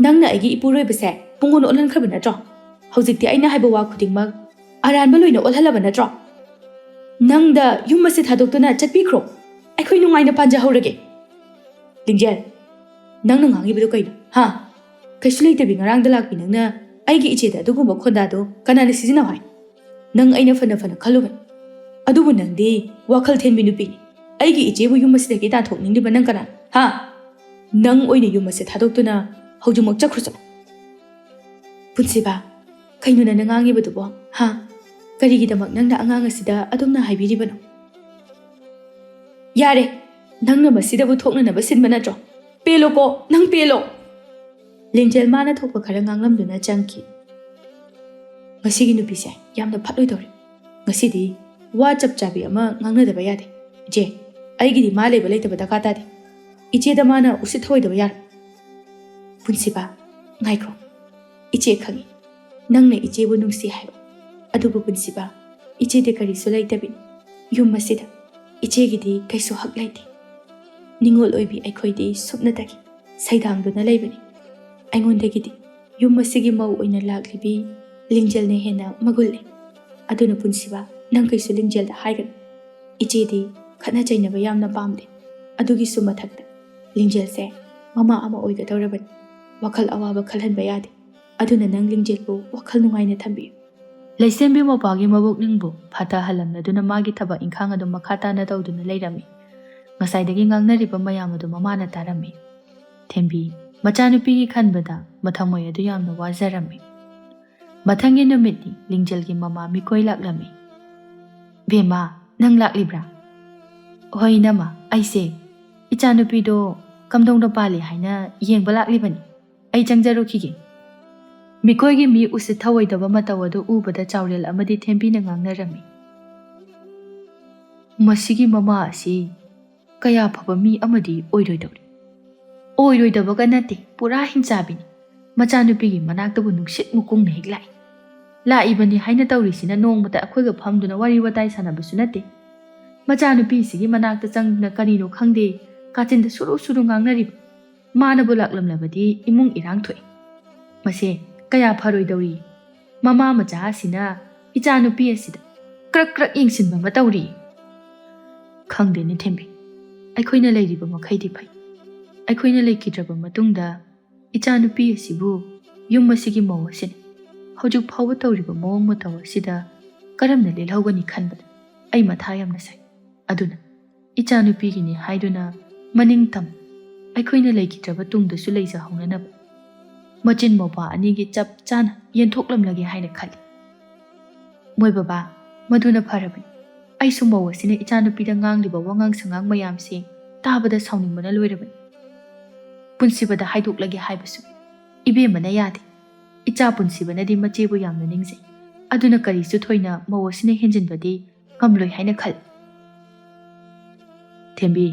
ꯅꯪꯅ ꯑꯩꯒꯤ ꯏꯄꯨꯔꯣꯏꯕꯁꯦ ꯄꯨꯡꯑꯣꯟ ꯑꯣꯜꯍꯟꯈ꯭ꯔꯕ ꯅꯠꯇ꯭ꯔꯣ? ꯍꯧꯖꯤꯛꯇꯤ ꯑꯩꯅ ꯍꯥꯏꯕ ꯋꯥ ꯈꯨꯗꯤꯡꯃꯛ ꯑꯔꯥꯟꯕ ꯂꯣꯏꯅ ꯑꯣꯜꯍꯜꯂꯕ ꯅꯠꯇ꯭ꯔꯣ? ꯅꯪꯗ ꯌꯨꯝ ꯑꯁꯤ ꯊꯥꯗꯣꯛꯇꯨꯅ ꯆꯠꯄꯤꯈ꯭ꯔꯣ꯫ ꯑꯩꯈꯣꯏ ꯅꯨꯡꯉꯥꯏꯅ ꯄꯥꯟꯖꯍꯧꯔꯒꯦ꯫" "ꯂꯤꯡꯖꯦꯜ, ꯅꯪꯅ ꯉꯥꯡꯉꯤꯕꯗꯨ ꯀꯩꯅꯣ, ꯍꯥ? ꯀꯩꯁꯨ ꯂꯩꯇꯕꯤ ꯉꯔꯥꯡꯗ ꯂꯥꯛꯄꯤ ꯅꯪꯅ ꯑꯩꯒꯤ ꯏꯆꯦꯗ ꯑꯗꯨꯒꯨꯝꯕ ꯈꯣꯟꯗꯥꯗꯣ ꯀꯅꯥꯅ ꯁꯤꯖꯤꯟꯅꯧ ꯍꯥꯏ? ꯅꯪ ꯑꯩꯅ ꯐꯅ ꯐꯅ ꯈꯜꯂꯨꯕꯅꯤ꯫ ꯑꯗꯨꯕꯨ ꯅꯪꯗꯤ ꯋꯥꯈꯜ ꯊꯦꯟꯕꯤ ꯅꯨꯄꯤꯅꯤ꯫ ꯑꯩꯒꯤ ꯏꯆꯦꯕꯨ ꯌꯨꯝ ꯑꯁꯤꯗꯒꯤ ꯇꯥꯟꯊꯣꯛꯅꯤꯡꯂꯤꯕ ꯅꯪ ꯀꯅꯥꯅꯣ, ꯍꯥ? ꯅꯪ ꯑꯣꯏꯅ ꯌꯨꯝ ꯑꯁꯤ ꯊꯥꯗꯣꯛꯇꯨꯅ ꯍꯧꯖꯤꯛꯃꯛ ꯆꯠꯈ꯭ꯔꯣ ꯆꯠꯂꯣ꯫" "ꯄꯨꯟꯁꯤꯕ, ꯀꯩꯅꯣ ꯅꯪꯅ ꯉꯥꯡꯉꯤꯕꯗꯨꯕꯣ, ꯍꯥ? ꯀꯔꯤꯒꯤꯗꯃꯛ ꯅꯪꯅ ꯑꯉꯥꯡ ꯑꯁꯤꯗ ꯑꯗꯨꯝꯅ ꯍꯥꯏꯕꯤꯔꯤꯕꯅꯣ?" "ꯌꯥꯔꯦ, ꯅꯪꯅ ꯃꯁꯤꯗꯕꯨ ꯊꯣꯛꯅꯅꯕ ꯁꯤꯟꯕ ꯅꯠꯇ꯭ꯔꯣ? ꯄꯦꯜꯂꯣꯀꯣ, ꯅꯪ ꯄꯦꯜꯂꯣ!" ꯂꯤꯡꯖꯦꯜ ꯃꯥꯅ ꯊꯣꯛꯄ ꯈꯔ ꯉꯥꯡꯂꯝꯗꯨꯅ ꯆꯪꯈꯤ꯫ "ꯃꯁꯤꯒꯤ ꯅꯨꯄꯤꯁꯦ ꯌꯥꯝꯅ ꯐꯠꯂꯣꯏꯗꯧꯔꯤ꯫ ꯉꯁꯤꯗꯤ ꯋꯥ ꯆꯞ ꯆꯥꯕꯤ ꯑꯃ ꯉꯥꯡꯅꯗꯕ ꯌꯥꯗꯦ꯫ ꯏꯆꯦ, ꯑꯩꯒꯤꯗꯤ ꯃꯥ ꯂꯩꯕ ꯂꯩꯇꯕ ꯗꯔꯀꯥꯔ ꯇꯥꯗꯦ꯫ ꯏꯆꯦꯗ ꯃꯥꯅ ꯎꯁꯤꯠ ꯊꯑꯣꯏꯗꯕ ꯌꯥꯔꯣꯏ꯫" "ꯄꯨꯟꯁꯤꯕ, ꯉꯥꯏꯈꯣ꯫ ꯏꯆꯦ ꯈꯪꯉꯤ꯫ ꯅꯪꯅ ꯏꯆꯦꯕꯨ ꯅꯨꯡꯁꯤ ꯍꯥꯏꯕ꯫ ꯑꯗꯨꯕꯨ ꯄꯨꯟꯁꯤꯕ, ꯏꯆꯦꯗꯤ ꯀꯔꯤꯁꯨ ꯂꯩꯇꯕꯤꯅꯤ꯫ ꯌꯨꯝ ꯑꯁꯤꯗ ꯏꯆꯦꯒꯤꯗꯤ ꯀꯩꯁꯨ ꯍꯛ ꯂꯩꯇꯦ꯫ ꯅꯤꯡꯉꯣꯜ ꯑꯣꯏꯕꯤ ꯑꯩꯈꯣꯏꯗꯤ ꯁꯨꯞꯅꯇꯒꯤ ꯁꯩꯗꯥꯡꯗꯨꯅ ꯂꯩꯕꯅꯤ꯫ ꯑꯩꯉꯣꯟꯗꯒꯤꯗꯤ ꯌꯨꯝ ꯑꯁꯤꯒꯤ ꯃꯧ ꯑꯣꯏꯅ ꯂꯥꯛꯂꯤꯕꯤ ꯂꯤꯡꯖꯦꯜꯅ ꯍꯦꯟꯅ ꯃꯒꯨꯟ ꯂꯩ꯫ ꯑꯗꯨꯅ ꯄꯨꯟꯁꯤꯕ, ꯅꯪ ꯀꯩꯁꯨ ꯂꯤꯡꯖꯦꯜꯗ ꯍꯥꯏꯒꯅꯨ꯫ ꯏꯆꯦꯗꯤ ꯈꯠꯅ ꯆꯩꯅꯕ ꯌꯥꯝꯅ ꯄꯥꯝꯗꯦ꯫ ꯑꯗꯨꯒꯤꯁꯨ ꯃꯊꯛꯇ ꯂꯤꯡꯖꯦꯜꯁꯦ ꯃꯃꯥ ꯑꯃ ꯑꯣꯏꯒꯗꯧꯔꯕꯅꯤ꯫ ꯋꯥꯈꯜ ꯑꯋꯥꯕ ꯈꯜꯍꯟꯕ ꯌꯥꯗꯦ꯫ ꯑꯗꯨꯅ ꯅꯪ ꯂꯤꯡꯖꯦꯜꯕꯨ ꯋꯥꯈꯜ ꯅꯨꯡꯉꯥꯏꯅ ꯊꯝꯕꯤꯌꯨ꯫ ꯂꯩꯁꯦꯝꯕꯤ ꯃꯧꯄꯥꯒꯤ ꯃꯕꯨꯛꯅꯤꯡꯕꯨ ꯐꯊꯍꯜꯂꯝꯂꯗꯨꯅ ꯃꯥꯒꯤ ꯊꯕꯛ ꯏꯪꯈꯥꯡ ꯑꯗꯨ ꯃꯈꯥ ꯇꯥꯅ ꯇꯧꯗꯨꯅ ꯂꯩꯔꯝꯃꯤ꯫ ꯉꯁꯥꯏꯗꯒꯤ ꯉꯥꯡꯅꯔꯤꯕ ꯃꯌꯥꯝ ꯑꯗꯨ ꯃꯃꯥꯅ ꯇꯥꯔꯝꯃꯤ꯫ ꯊꯦꯝꯕꯤ, ꯃꯆꯥꯅꯨꯄꯤꯒꯤ ꯈꯟꯕꯗ ꯃꯊꯃꯣꯏ ꯑꯗꯨ ꯌꯥꯝꯅ ꯋꯥꯖꯔꯝꯃꯤ꯫ ꯃꯊꯪꯒꯤ ꯅꯨꯃꯤꯠꯅꯤ ꯂꯤꯡꯖꯦꯜꯒꯤ ꯃꯃꯥ ꯃꯤꯀꯣꯏ ꯂꯥꯛꯂꯝꯃꯤ꯫ "ꯕꯦꯝꯃ, ꯅꯪ ꯂꯥꯛꯂꯤꯕ꯭ꯔꯥ?" "ꯍꯣꯏ ꯏꯅꯝꯃ, ꯑꯩꯁꯦ ꯏꯆꯥꯅꯨꯄꯤꯗꯣ ꯀꯝꯗꯧꯅ ꯄꯥꯜꯂꯤ ꯍꯥꯏꯅ ꯌꯦꯡꯕ ꯂꯥꯛꯂꯤꯕꯅꯤ꯫ ꯑꯩ ꯆꯪꯖꯔꯨꯈꯤꯒꯦ꯫" ꯃꯤꯀꯣꯏꯒꯤ ꯃꯤ ꯎꯁꯤꯠ ꯊꯑꯣꯏꯗꯕ ꯃꯇꯧ ꯑꯗꯨ ꯎꯕꯗ ꯆꯥꯎꯔꯦꯜ ꯑꯃꯗꯤ ꯊꯦꯝꯕꯤꯅ ꯉꯥꯡꯅꯔꯝꯃꯤ꯫ "ꯃꯁꯤꯒꯤ ꯃꯃꯥ ꯑꯁꯤ ꯀꯌꯥ ꯐꯕ ꯃꯤ ꯑꯃꯗꯤ ꯑꯣꯏꯔꯣꯏꯗꯧꯔꯤ꯫ ꯑꯣꯏꯔꯣꯏꯗꯕꯒ ꯅꯠꯇꯦ, ꯄꯨꯔꯥ ꯍꯤꯡꯆꯥꯕꯤꯅꯤ꯫ ꯃꯆꯥꯅꯨꯄꯤꯒꯤ ꯃꯅꯥꯛꯇꯕꯨ ꯅꯨꯡꯁꯤꯠ ꯃꯨꯀꯨꯡꯅ ꯍꯦꯛ ꯂꯥꯛꯏ꯫ ꯂꯥꯛꯏꯕꯅꯤ ꯍꯥꯏꯅ ꯇꯧꯔꯤꯁꯤꯅ ꯅꯣꯡꯃꯇ ꯑꯩꯈꯣꯏꯒ ꯐꯝꯗꯨꯅ ꯋꯥꯔꯤ ꯋꯥꯇꯥꯏ ꯁꯥꯟꯅꯕꯁꯨ ꯅꯠꯇꯦ꯫ ꯃꯆꯥꯅꯨꯄꯤꯁꯤꯒꯤ ꯃꯅꯥꯛꯇ ꯆꯪꯗꯨꯅ ꯀꯔꯤꯅꯣ ꯈꯪꯗꯦ, ꯀꯥꯆꯤꯟꯗ ꯁꯨꯔꯨ ꯁꯨꯔꯨ ꯉꯥꯡꯅꯔꯤꯕ꯫ ꯃꯥꯅꯕꯨ ꯂꯥꯛꯂꯝꯂꯕꯗꯤ ꯏꯃꯨꯡ ꯏꯔꯥꯡ ꯊꯣꯛꯏ꯫ ꯃꯁꯦ ꯀꯌꯥ ꯐꯔꯣꯏꯗꯧꯔꯤ꯫ ꯃꯃꯥ ꯃꯆꯥ ꯑꯁꯤꯅ ꯏꯆꯥꯅꯨꯄꯤ ꯑꯁꯤꯗ ꯀ꯭ꯔꯛ ꯀ꯭ꯔꯛ ꯌꯦꯡꯁꯤꯟꯕ ꯑꯃ ꯇꯧꯔꯤ꯫" "ꯈꯪꯗꯦꯅꯦ ꯊꯦꯝꯕꯤ, ꯑꯩꯈꯣꯏꯅ ꯂꯩꯔꯤꯕ ꯃꯈꯩꯗꯤ ꯐꯩ꯫ ꯑꯩꯈꯣꯏꯅ ꯂꯩꯈꯤꯗ꯭ꯔꯕ ꯃꯇꯨꯡꯗ ꯏꯆꯥꯅꯨꯄꯤ ꯑꯁꯤꯕꯨ ꯌꯨꯝ ꯑꯁꯤꯒꯤ ꯃꯧ ꯑꯁꯤꯅ ꯍꯧꯖꯤꯛ ꯐꯥꯎꯕ ꯇꯧꯔꯤꯕ ꯃꯑꯣꯡ ꯃꯇꯧ ꯑꯁꯤꯗ ꯀꯔꯝꯅ ꯂꯦꯜꯍꯧꯒꯅꯤ ꯈꯟꯕꯗ ꯑꯩ ꯃꯊꯥ ꯌꯥꯝꯅ ꯁꯥꯏ꯫ ꯑꯗꯨꯅ ꯏꯆꯥꯅꯨꯄꯤꯒꯤꯅꯤ ꯍꯥꯏꯗꯨꯅ ꯃꯅꯤꯡ ꯇꯝ ꯑꯩꯈꯣꯏꯅ ꯂꯩꯈꯤꯗ꯭ꯔꯕ ꯇꯨꯡꯗꯁꯨ ꯂꯩꯖꯍꯧꯅꯅꯕ ꯃꯆꯤꯟ ꯃꯧꯄꯥ ꯑꯅꯤꯒꯤ ꯆꯞ ꯆꯥꯅ ꯌꯦꯟꯊꯣꯛꯂꯝꯂꯒꯦ ꯍꯥꯏꯅ ꯈꯜꯂꯤ꯫" "ꯃꯣꯏ ꯕꯕꯥ, ꯃꯗꯨꯅ ꯐꯔꯕꯅꯤ꯫ ꯑꯩꯁꯨ ꯃꯧ ꯑꯁꯤꯅ ꯏꯆꯥꯅꯨꯄꯤꯗ ꯉꯥꯡꯂꯤꯕ ꯋꯥꯉꯥꯡ ꯁꯉꯥꯡ ꯃꯌꯥꯝꯁꯤ ꯇꯥꯕꯗ ꯁꯥꯎꯅꯤꯡꯕꯅ ꯂꯣꯏꯔꯕꯅꯤ꯫" ꯄꯨꯟꯁꯤꯕꯗ ꯍꯥꯏꯗꯣꯛꯂꯒꯦ ꯍꯥꯏꯕꯁꯨ ꯏꯕꯦꯝꯃꯅ ꯌꯥꯗꯦ꯫ ꯏꯆꯥ ꯄꯨꯟꯁꯤꯕꯅꯗꯤ ꯃꯆꯦꯕꯨ ꯌꯥꯝꯅ ꯅꯤꯡꯖꯩ꯫ ꯑꯗꯨꯅ ꯀꯔꯤꯁꯨ ꯊꯣꯏꯅ ꯃꯧ ꯑꯁꯤꯅ ꯍꯦꯟꯖꯤꯟꯕꯗꯤ ꯉꯝꯂꯣꯏ ꯍꯥꯏꯅ ꯈꯜꯂꯤ꯫ "ꯊꯦꯝꯕꯤ,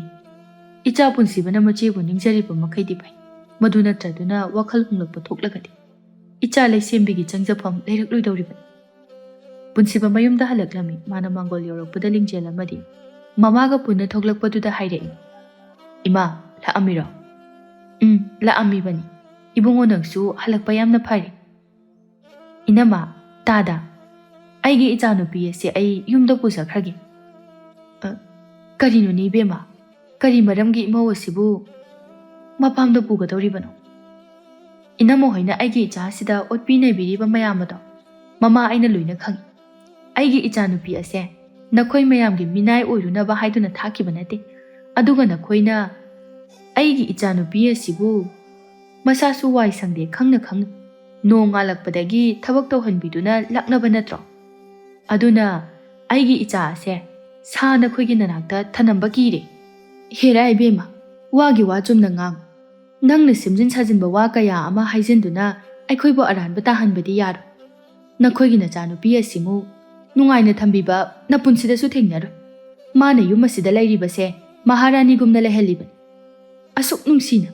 ꯏꯆꯥ ꯄꯨꯟꯁꯤꯕꯅ ꯃꯆꯦꯕꯨ ꯅꯤꯡꯖꯔꯤꯕ ꯃꯈꯩꯗꯤ ꯐꯩ꯫ ꯃꯗꯨ ꯅꯠꯇ꯭ꯔꯗꯨꯅ ꯋꯥꯈꯜ ꯍꯣꯡꯂꯛꯄ ꯊꯣꯛꯂꯒꯗꯤ?" ꯏꯆꯥ ꯂꯩꯁꯦꯝꯕꯤꯒꯤ ꯆꯪꯖꯐꯝ ꯂꯩꯔꯛꯂꯣꯏꯗꯧꯔꯤꯕꯅꯤ꯫ ꯄꯨꯟꯁꯤꯕ ꯃꯌꯨꯝꯗ ꯍꯜꯂꯛꯂꯝꯃꯤ꯫ ꯃꯥꯅ ꯃꯥꯡꯒꯣꯜ ꯌꯧꯔꯛꯄꯗ ꯂꯤꯡꯖꯦꯜ ꯑꯃꯗꯤ ꯃꯃꯥꯒ ꯄꯨꯟꯅ ꯊꯣꯛꯂꯛꯄꯗꯨꯗ ꯍꯥꯏꯔꯛꯏ, "ꯏꯃꯥ, ꯂꯥꯛꯑꯝꯃꯤꯔꯣ?" "ꯎꯝ, ꯂꯥꯛꯑꯝꯃꯤꯕꯅꯤ꯫ ꯏꯕꯨꯡꯉꯣ, ꯅꯪꯁꯨ ꯍꯜꯂꯛꯄ ꯌꯥꯝꯅ ꯐꯔꯦ꯫" "ꯏꯅꯝꯃ, ꯇꯥꯗ, ꯑꯩꯒꯤ ꯏꯆꯥꯅꯨꯄꯤ ꯑꯁꯦ ꯑꯩ ꯌꯨꯝꯗ ꯄꯨꯖꯈ꯭ꯔꯒꯦ꯫" "ꯑ, ꯀꯔꯤꯅꯣꯅꯦ ꯏꯕꯦꯝꯃ? ꯀꯔꯤ ꯃꯔꯝꯒꯤ ꯏꯃꯧ ꯑꯁꯤꯕꯨ ꯃꯄꯥꯝꯗ ꯄꯨꯒꯗꯧꯔꯤꯕꯅꯣ?" "ꯏꯅꯝꯃ ꯍꯣꯏꯅ ꯑꯩꯒꯤ ꯏꯆꯥ ꯑꯁꯤꯗ ꯑꯣꯠꯄꯤ ꯅꯩꯕꯤꯔꯤꯕ ꯃꯌꯥꯝ ꯑꯗꯣ ꯃꯃꯥ ꯑꯩꯅ ꯂꯣꯏꯅ ꯈꯪꯏ꯫ ꯑꯩꯒꯤ ꯏꯆꯥꯅꯨꯄꯤ ꯑꯁꯦ ꯅꯈꯣꯏ ꯃꯌꯥꯝꯒꯤ ꯃꯤꯅꯥꯏ ꯑꯣꯏꯔꯨꯅꯕ ꯍꯥꯏꯗꯨꯅ ꯊꯥꯈꯤꯕ ꯅꯠꯇꯦ꯫ ꯑꯗꯨꯒ ꯅꯈꯣꯏꯅ ꯑꯩꯒꯤ ꯏꯆꯥꯅꯨꯄꯤ ꯑꯁꯤꯕꯨ ꯃꯁꯥꯁꯨ ꯋꯥꯏ ꯁꯪꯗꯦ ꯈꯪꯅ ꯈꯪꯅ ꯅꯣꯡ ꯉꯥꯜꯂꯛꯄꯗꯒꯤ ꯊꯕꯛ ꯇꯧꯍꯟꯕꯤꯗꯨꯅ ꯂꯥꯛꯅꯕ ꯅꯠꯇ꯭ꯔꯣ? ꯑꯗꯨꯅ ꯑꯩꯒꯤ ꯏꯆꯥ ꯑꯁꯦ ꯁꯥ ꯅꯈꯣꯏꯒꯤ ꯅꯅꯥꯛꯇ ꯊꯅꯝꯕ ꯀꯤꯔꯦ꯫" "ꯍꯦꯔꯥ ꯏꯕꯦꯝꯃ, ꯋꯥꯒꯤ ꯋꯥ ꯆꯨꯝꯅ ꯉꯥꯡ꯫ ꯅꯪꯅ ꯁꯦꯝꯖꯤꯟ ꯁꯥꯖꯤꯟꯕ ꯋꯥ ꯀꯌꯥ ꯑꯃ ꯍꯥꯏꯖꯤꯟꯗꯨꯅ ꯑꯩꯈꯣꯏꯕꯨ ꯑꯔꯥꯟꯕ ꯇꯥꯍꯟꯕꯗꯤ ꯌꯥꯔꯣꯏ꯫ ꯅꯈꯣꯏꯒꯤ ꯅꯆꯥꯅꯨꯄꯤ ꯑꯁꯤꯃꯨ ꯅꯨꯡꯉꯥꯏꯅ ꯊꯝꯕꯤꯕ ꯅꯄꯨꯟꯁꯤꯗꯁꯨ ꯊꯦꯡꯅꯔꯣꯏ꯫ ꯃꯥꯅ ꯌꯨꯝ ꯑꯁꯤꯗ ꯂꯩꯔꯤꯕꯁꯦ ꯃꯍꯥꯔꯥꯅꯤꯒꯨꯝꯅ ꯂꯩꯍꯜꯂꯤꯕꯅꯤ꯫ ꯑꯁꯨꯛ ꯅꯨꯡꯁꯤꯅ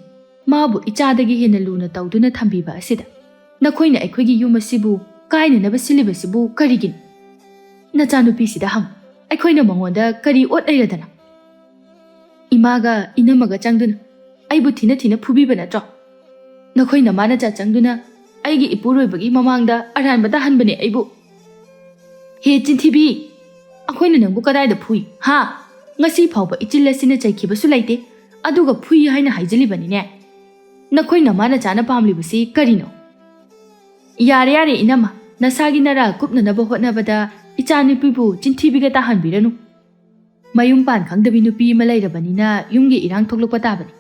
ꯃꯥꯕꯨ ꯏꯆꯥꯗꯒꯤ ꯍꯦꯟꯅ ꯂꯨꯅ ꯇꯧꯗꯨꯅ ꯊꯝꯕꯤꯕ ꯑꯁꯤꯗ ꯅꯈꯣꯏꯅ ꯑꯩꯈꯣꯏꯒꯤ ꯌꯨꯝ ꯑꯁꯤꯕꯨ ꯀꯥꯏꯅꯅꯕ ꯁꯤꯜꯂꯤꯕꯁꯤꯕꯨ ꯀꯔꯤꯒꯤꯅꯣ? ꯅꯆꯥꯅꯨꯄꯤꯁꯤꯗ ꯍꯪꯉꯨ, ꯑꯩꯈꯣꯏꯅ ꯃꯉꯣꯟꯗ ꯀꯔꯤ ꯑꯣꯠ ꯂꯩꯔꯗꯅ?" "ꯏꯃꯥꯒ ꯏꯅꯝꯃꯒ ꯆꯪꯗꯨꯅ ꯑꯩꯕꯨ ꯊꯤꯅ ꯊꯤꯅ ꯐꯨꯕꯤꯕ ꯅꯠꯇ꯭ꯔꯣ? ꯅꯈꯣꯏ ꯅꯃꯥ ꯅꯆꯥ ꯆꯪꯗꯨꯅ ꯑꯩꯒꯤ ꯏꯄꯨꯔꯣꯏꯕꯒꯤ ꯃꯃꯥꯡꯗ ꯑꯔꯥꯟꯕ ꯇꯥꯍꯟꯕꯅꯦ ꯑꯩꯕꯨ꯫" "ꯍꯦ ꯆꯤꯟꯊꯤꯕꯤ, ꯑꯩꯈꯣꯏꯅ ꯅꯪꯕꯨ ꯀꯗꯥꯏꯗ ꯐꯨꯏ, ꯍꯥ? ꯉꯁꯤ ꯐꯥꯎꯕ ꯏꯆꯤꯜ ꯑꯁꯤꯅ ꯆꯩꯈꯤꯕꯁꯨ ꯂꯩꯇꯦ, ꯑꯗꯨꯒ ꯐꯨꯏ ꯍꯥꯏꯅ ꯍꯥꯏꯖꯤꯜꯂꯤꯕꯅꯤꯅꯦ꯫ ꯅꯈꯣꯏ ꯅꯃꯥ ꯅꯆꯥꯅ ꯄꯥꯝꯂꯤꯕꯁꯤ ꯀꯔꯤꯅꯣ?" "ꯌꯥꯔꯦ, ꯌꯥꯔꯦ, ꯏꯅꯝꯃ, ꯅꯁꯥꯒꯤ ꯅꯔꯥ ꯀꯨꯞꯅꯅꯕ ꯍꯣꯠꯅꯕꯗ ꯏꯆꯥꯅꯨꯄꯤꯕꯨ ꯆꯤꯟꯊꯤꯕꯤꯒ ꯇꯥꯍꯟꯕꯤꯔꯅꯨ꯫ ꯃꯌꯨꯝ ꯄꯥꯟ ꯈꯪꯗꯕꯤ ꯅꯨꯄꯤ ꯑꯃ ꯂꯩꯔꯕꯅꯤꯅ ꯌꯨꯝꯒꯤ ꯏꯔꯥꯡ ꯊꯣꯛꯂꯛꯄ ꯇꯥꯕꯅꯤ꯫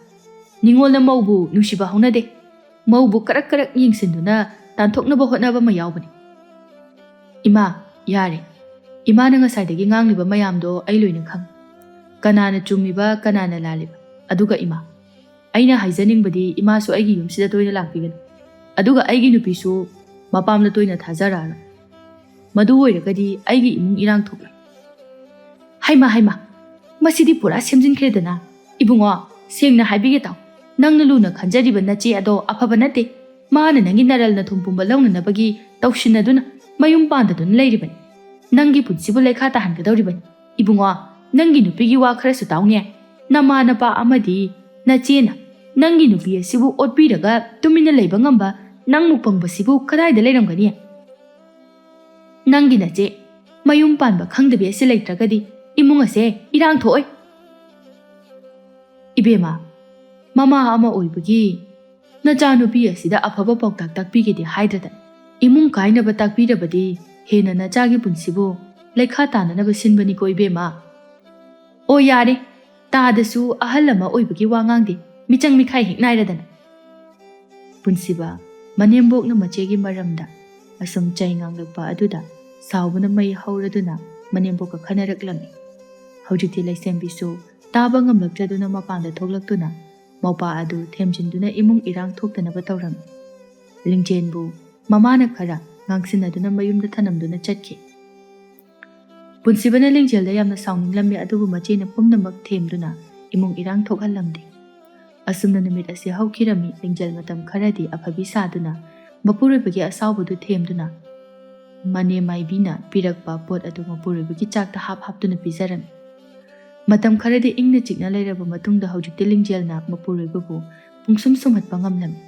ꯅꯤꯉꯣꯜꯅ ꯃꯧꯕꯨ ꯅꯨꯡꯁꯤꯕ ꯍꯧꯅꯗꯦ꯫ ꯃꯧꯕꯨ ꯀꯔꯛ ꯀꯔꯛ ꯌꯦꯡꯁꯤꯟꯗꯨꯅ ꯇꯥꯟꯊꯣꯛꯅꯕ ꯍꯣꯠꯅꯕ ꯑꯃ ꯌꯥꯎꯕꯅꯤ꯫" "ꯏꯃꯥ, ꯌꯥꯔꯦ꯫ ꯏꯃꯥꯅ ꯉꯁꯥꯏꯗꯒꯤ ꯉꯥꯡꯂꯤꯕ ꯃꯌꯥꯝꯗꯣ ꯑꯩ ꯂꯣꯏꯅ ꯈꯪ꯫ ꯀꯅꯥꯅ ꯆꯨꯝꯃꯤꯕ, ꯀꯅꯥꯅ ꯂꯥꯜꯂꯤꯕ? ꯑꯗꯨꯒ ꯏꯃꯥ, ꯑꯩꯅ ꯍꯥꯏꯖꯅꯤꯡꯕꯗꯤ ꯏꯃꯥꯁꯨ ꯑꯩꯒꯤ ꯌꯨꯝꯁꯤꯗ ꯇꯣꯏꯅ ꯂꯥꯛꯄꯤꯒꯅꯨ꯫ ꯑꯗꯨꯒ ꯑꯩꯒꯤ ꯅꯨꯄꯤꯁꯨ ꯃꯄꯥꯝꯗ ꯇꯣꯏꯅ ꯊꯥꯖꯔꯛꯑꯅꯨ꯫ ꯃꯗꯨ ꯑꯣꯏꯔꯒꯗꯤ ꯑꯩꯒꯤ ꯏꯃꯨꯡ ꯏꯔꯥꯡ ꯊꯣꯛꯂꯣꯏ꯫" "ꯍꯩꯃꯥ, ꯍꯩꯃꯥ, ꯃꯁꯤꯗꯤ ꯄꯨꯔꯥ ꯁꯦꯝꯖꯤꯟꯈ꯭ꯔꯦꯗꯅ꯫ ꯏꯕꯨꯡꯉꯣ, ꯁꯦꯡꯅ ꯍꯥꯏꯕꯤꯒꯦ ꯇꯥꯎ, ꯅꯪꯅ ꯂꯨꯅ ꯈꯟꯖꯔꯤꯕ ꯅꯆꯦ ꯑꯗꯣ ꯑꯐꯕ ꯅꯠꯇꯦ꯫ ꯃꯥꯅ ꯅꯪꯒꯤ ꯅꯔꯜ ꯅꯊꯨꯝ ꯄꯨꯝꯕ ꯂꯧꯅꯅꯕꯒꯤ ꯇꯧꯁꯤꯟꯅꯗꯨꯅ ꯃꯌꯨꯝ ꯄꯥꯟꯗꯗꯨꯅ ꯂꯩꯔꯤꯕꯅꯤ꯫ ꯅꯪꯒꯤ ꯄꯨꯟꯁꯤꯕꯨ ꯂꯩꯈꯥ ꯇꯥꯍꯟꯒꯗꯧꯔꯤꯕꯅꯤ꯫ ꯏꯕꯨꯡꯉꯣ, ꯅꯪꯒꯤ ꯅꯨꯄꯤꯒꯤ ꯋꯥ ꯈꯔꯁꯨ ꯇꯥꯎꯅꯦ꯫ ꯅꯃꯥ ꯅꯄꯥ ꯑꯃꯗꯤ ꯅꯆꯦꯅ ꯅꯪꯒꯤ ꯅꯨꯄꯤ ꯑꯁꯤꯕꯨ ꯑꯣꯠꯄꯤꯔꯒ ꯇꯨꯃꯤꯟꯅ ꯂꯩꯕ ꯉꯝꯕ ꯅꯪꯃꯨꯛ ꯄꯪꯕꯁꯤꯕꯨ ꯀꯗꯥꯏꯗ ꯂꯩꯔꯝꯒꯅꯤ? ꯅꯪꯒꯤ ꯅꯆꯦ ꯃꯌꯨꯝ ꯄꯥꯟꯕ ꯈꯪꯗꯕꯤ ꯑꯁꯤ ꯂꯩꯇ꯭ꯔꯒꯗꯤ ꯏꯃꯨꯡ ꯑꯁꯦ ꯏꯔꯥꯡ ꯊꯣꯛꯑꯣꯏ꯫ ꯏꯕꯦꯝꯃ, ꯃꯃꯥ ꯑꯃ ꯑꯣꯏꯕꯒꯤ ꯅꯆꯥꯅꯨꯄꯤ ꯑꯁꯤꯗ ꯑꯐꯕ ꯄꯥꯎꯇꯥꯛ ꯇꯥꯛꯄꯤꯒꯦꯗꯤ ꯍꯥꯏꯗ꯭ꯔꯗꯅ, ꯏꯃꯨꯡ ꯀꯥꯏꯅꯕ ꯇꯥꯛꯄꯤꯔꯕꯗꯤ ꯍꯦꯟꯅ ꯅꯆꯥꯒꯤ ꯄꯨꯟꯁꯤꯕꯨ ꯂꯩꯈꯥ ꯇꯥꯅꯅꯕ ꯁꯤꯟꯕꯅꯤꯀꯣ ꯏꯕꯦꯝꯃ꯫ ꯑꯣ ꯌꯥꯔꯦ, ꯇꯥꯗꯁꯨ ꯑꯍꯜ ꯑꯃ ꯑꯣꯏꯕꯒꯤ ꯋꯥ ꯉꯥꯡꯗꯦ, ꯃꯤꯆꯪ ꯃꯤꯈꯥꯏ ꯍꯦꯛ ꯅꯥꯏꯔꯗꯅ꯫ ꯄꯨꯟꯁꯤꯕ ꯃꯅꯦꯝꯕꯣꯛꯅ ꯃꯆꯦꯒꯤ ꯃꯔꯝꯗ ꯑꯁꯨꯝ ꯆꯩ ꯉꯥꯡꯂꯛꯄ ꯑꯗꯨꯗ ꯁꯥꯎꯕꯅ ꯃꯩ ꯍꯧꯔꯗꯨꯅ ꯃꯅꯦꯝꯕꯣꯛꯀ ꯈꯟꯅꯔꯛꯂꯝꯃꯤ꯫ ꯍꯧꯖꯤꯛꯇꯤ ꯂꯩꯁꯦꯝꯕꯤꯁꯨ ꯇꯥꯕ ꯉꯝꯂꯛꯇ꯭ꯔꯗꯨꯅ ꯃꯄꯥꯟꯗ ꯊꯣꯛꯂꯛꯇꯨꯅ ꯃꯧꯄꯥ ꯑꯗꯨ ꯊꯦꯝꯖꯤꯟꯗꯨꯅ ꯏꯃꯨꯡ ꯏꯔꯥꯡ ꯊꯣꯛꯇꯅꯕ ꯇꯧꯔꯝꯃꯤ꯫ ꯂꯤꯡꯖꯦꯟꯕꯨ ꯃꯃꯥꯅ ꯈꯔ ꯉꯥꯡꯁꯤꯟꯅꯗꯨꯅ ꯃꯌꯨꯝꯗ ꯊꯅꯝꯗꯨꯅ ꯆꯠꯈꯤ꯫ ꯄꯨꯟꯁꯤꯕꯅ ꯂꯤꯡꯖꯦꯜꯗ ꯌꯥꯝꯅ ꯁꯥꯎꯅꯤꯡꯂꯝꯃꯤ, ꯑꯗꯨꯕꯨ ꯃꯆꯦꯅ ꯄꯨꯝꯅꯃꯛ ꯊꯦꯝꯗꯨꯅ ꯏꯃꯨꯡ ꯏꯔꯥꯡ ꯊꯣꯛꯍꯜꯂꯝꯗꯦ꯫ ꯑꯁꯨꯝꯅ ꯅꯨꯃꯤꯠ ꯑꯁꯤ ꯍꯧꯈꯤꯔꯝꯃꯤ꯫ ꯂꯤꯡꯖꯦꯜ ꯃꯇꯝ ꯈꯔꯗꯤ ꯑꯐꯕꯤ ꯁꯥꯗꯨꯅ ꯃꯄꯨꯔꯣꯏꯕꯒꯤ ꯑꯁꯥꯎꯕꯗꯨ ꯊꯦꯝꯗꯨꯅ ꯃꯅꯦ ꯃꯥꯏꯕꯤꯅ ꯄꯤꯔꯛꯄ ꯄꯣꯠ ꯑꯗꯨ ꯃꯄꯨꯔꯣꯏꯕꯒꯤ ꯆꯥꯛꯇ ꯍꯥꯞ ꯍꯥꯞꯇꯨꯅ ꯄꯤꯖꯔꯝꯃꯤ꯫ ꯃꯇꯝ ꯈꯔꯗꯤ ꯏꯪꯅ ꯆꯤꯛꯅ ꯂꯩꯔꯕ ꯃꯇꯨꯡꯗ ꯍꯧꯖꯤꯛꯇꯤ ꯂꯤꯡꯖꯦꯜꯅ ꯃꯄꯨꯔꯣꯏꯕꯕꯨ ꯄꯨꯡꯁꯨꯝ ꯁꯨꯝꯍꯠꯄ ꯉꯝꯂꯝꯃꯤ꯫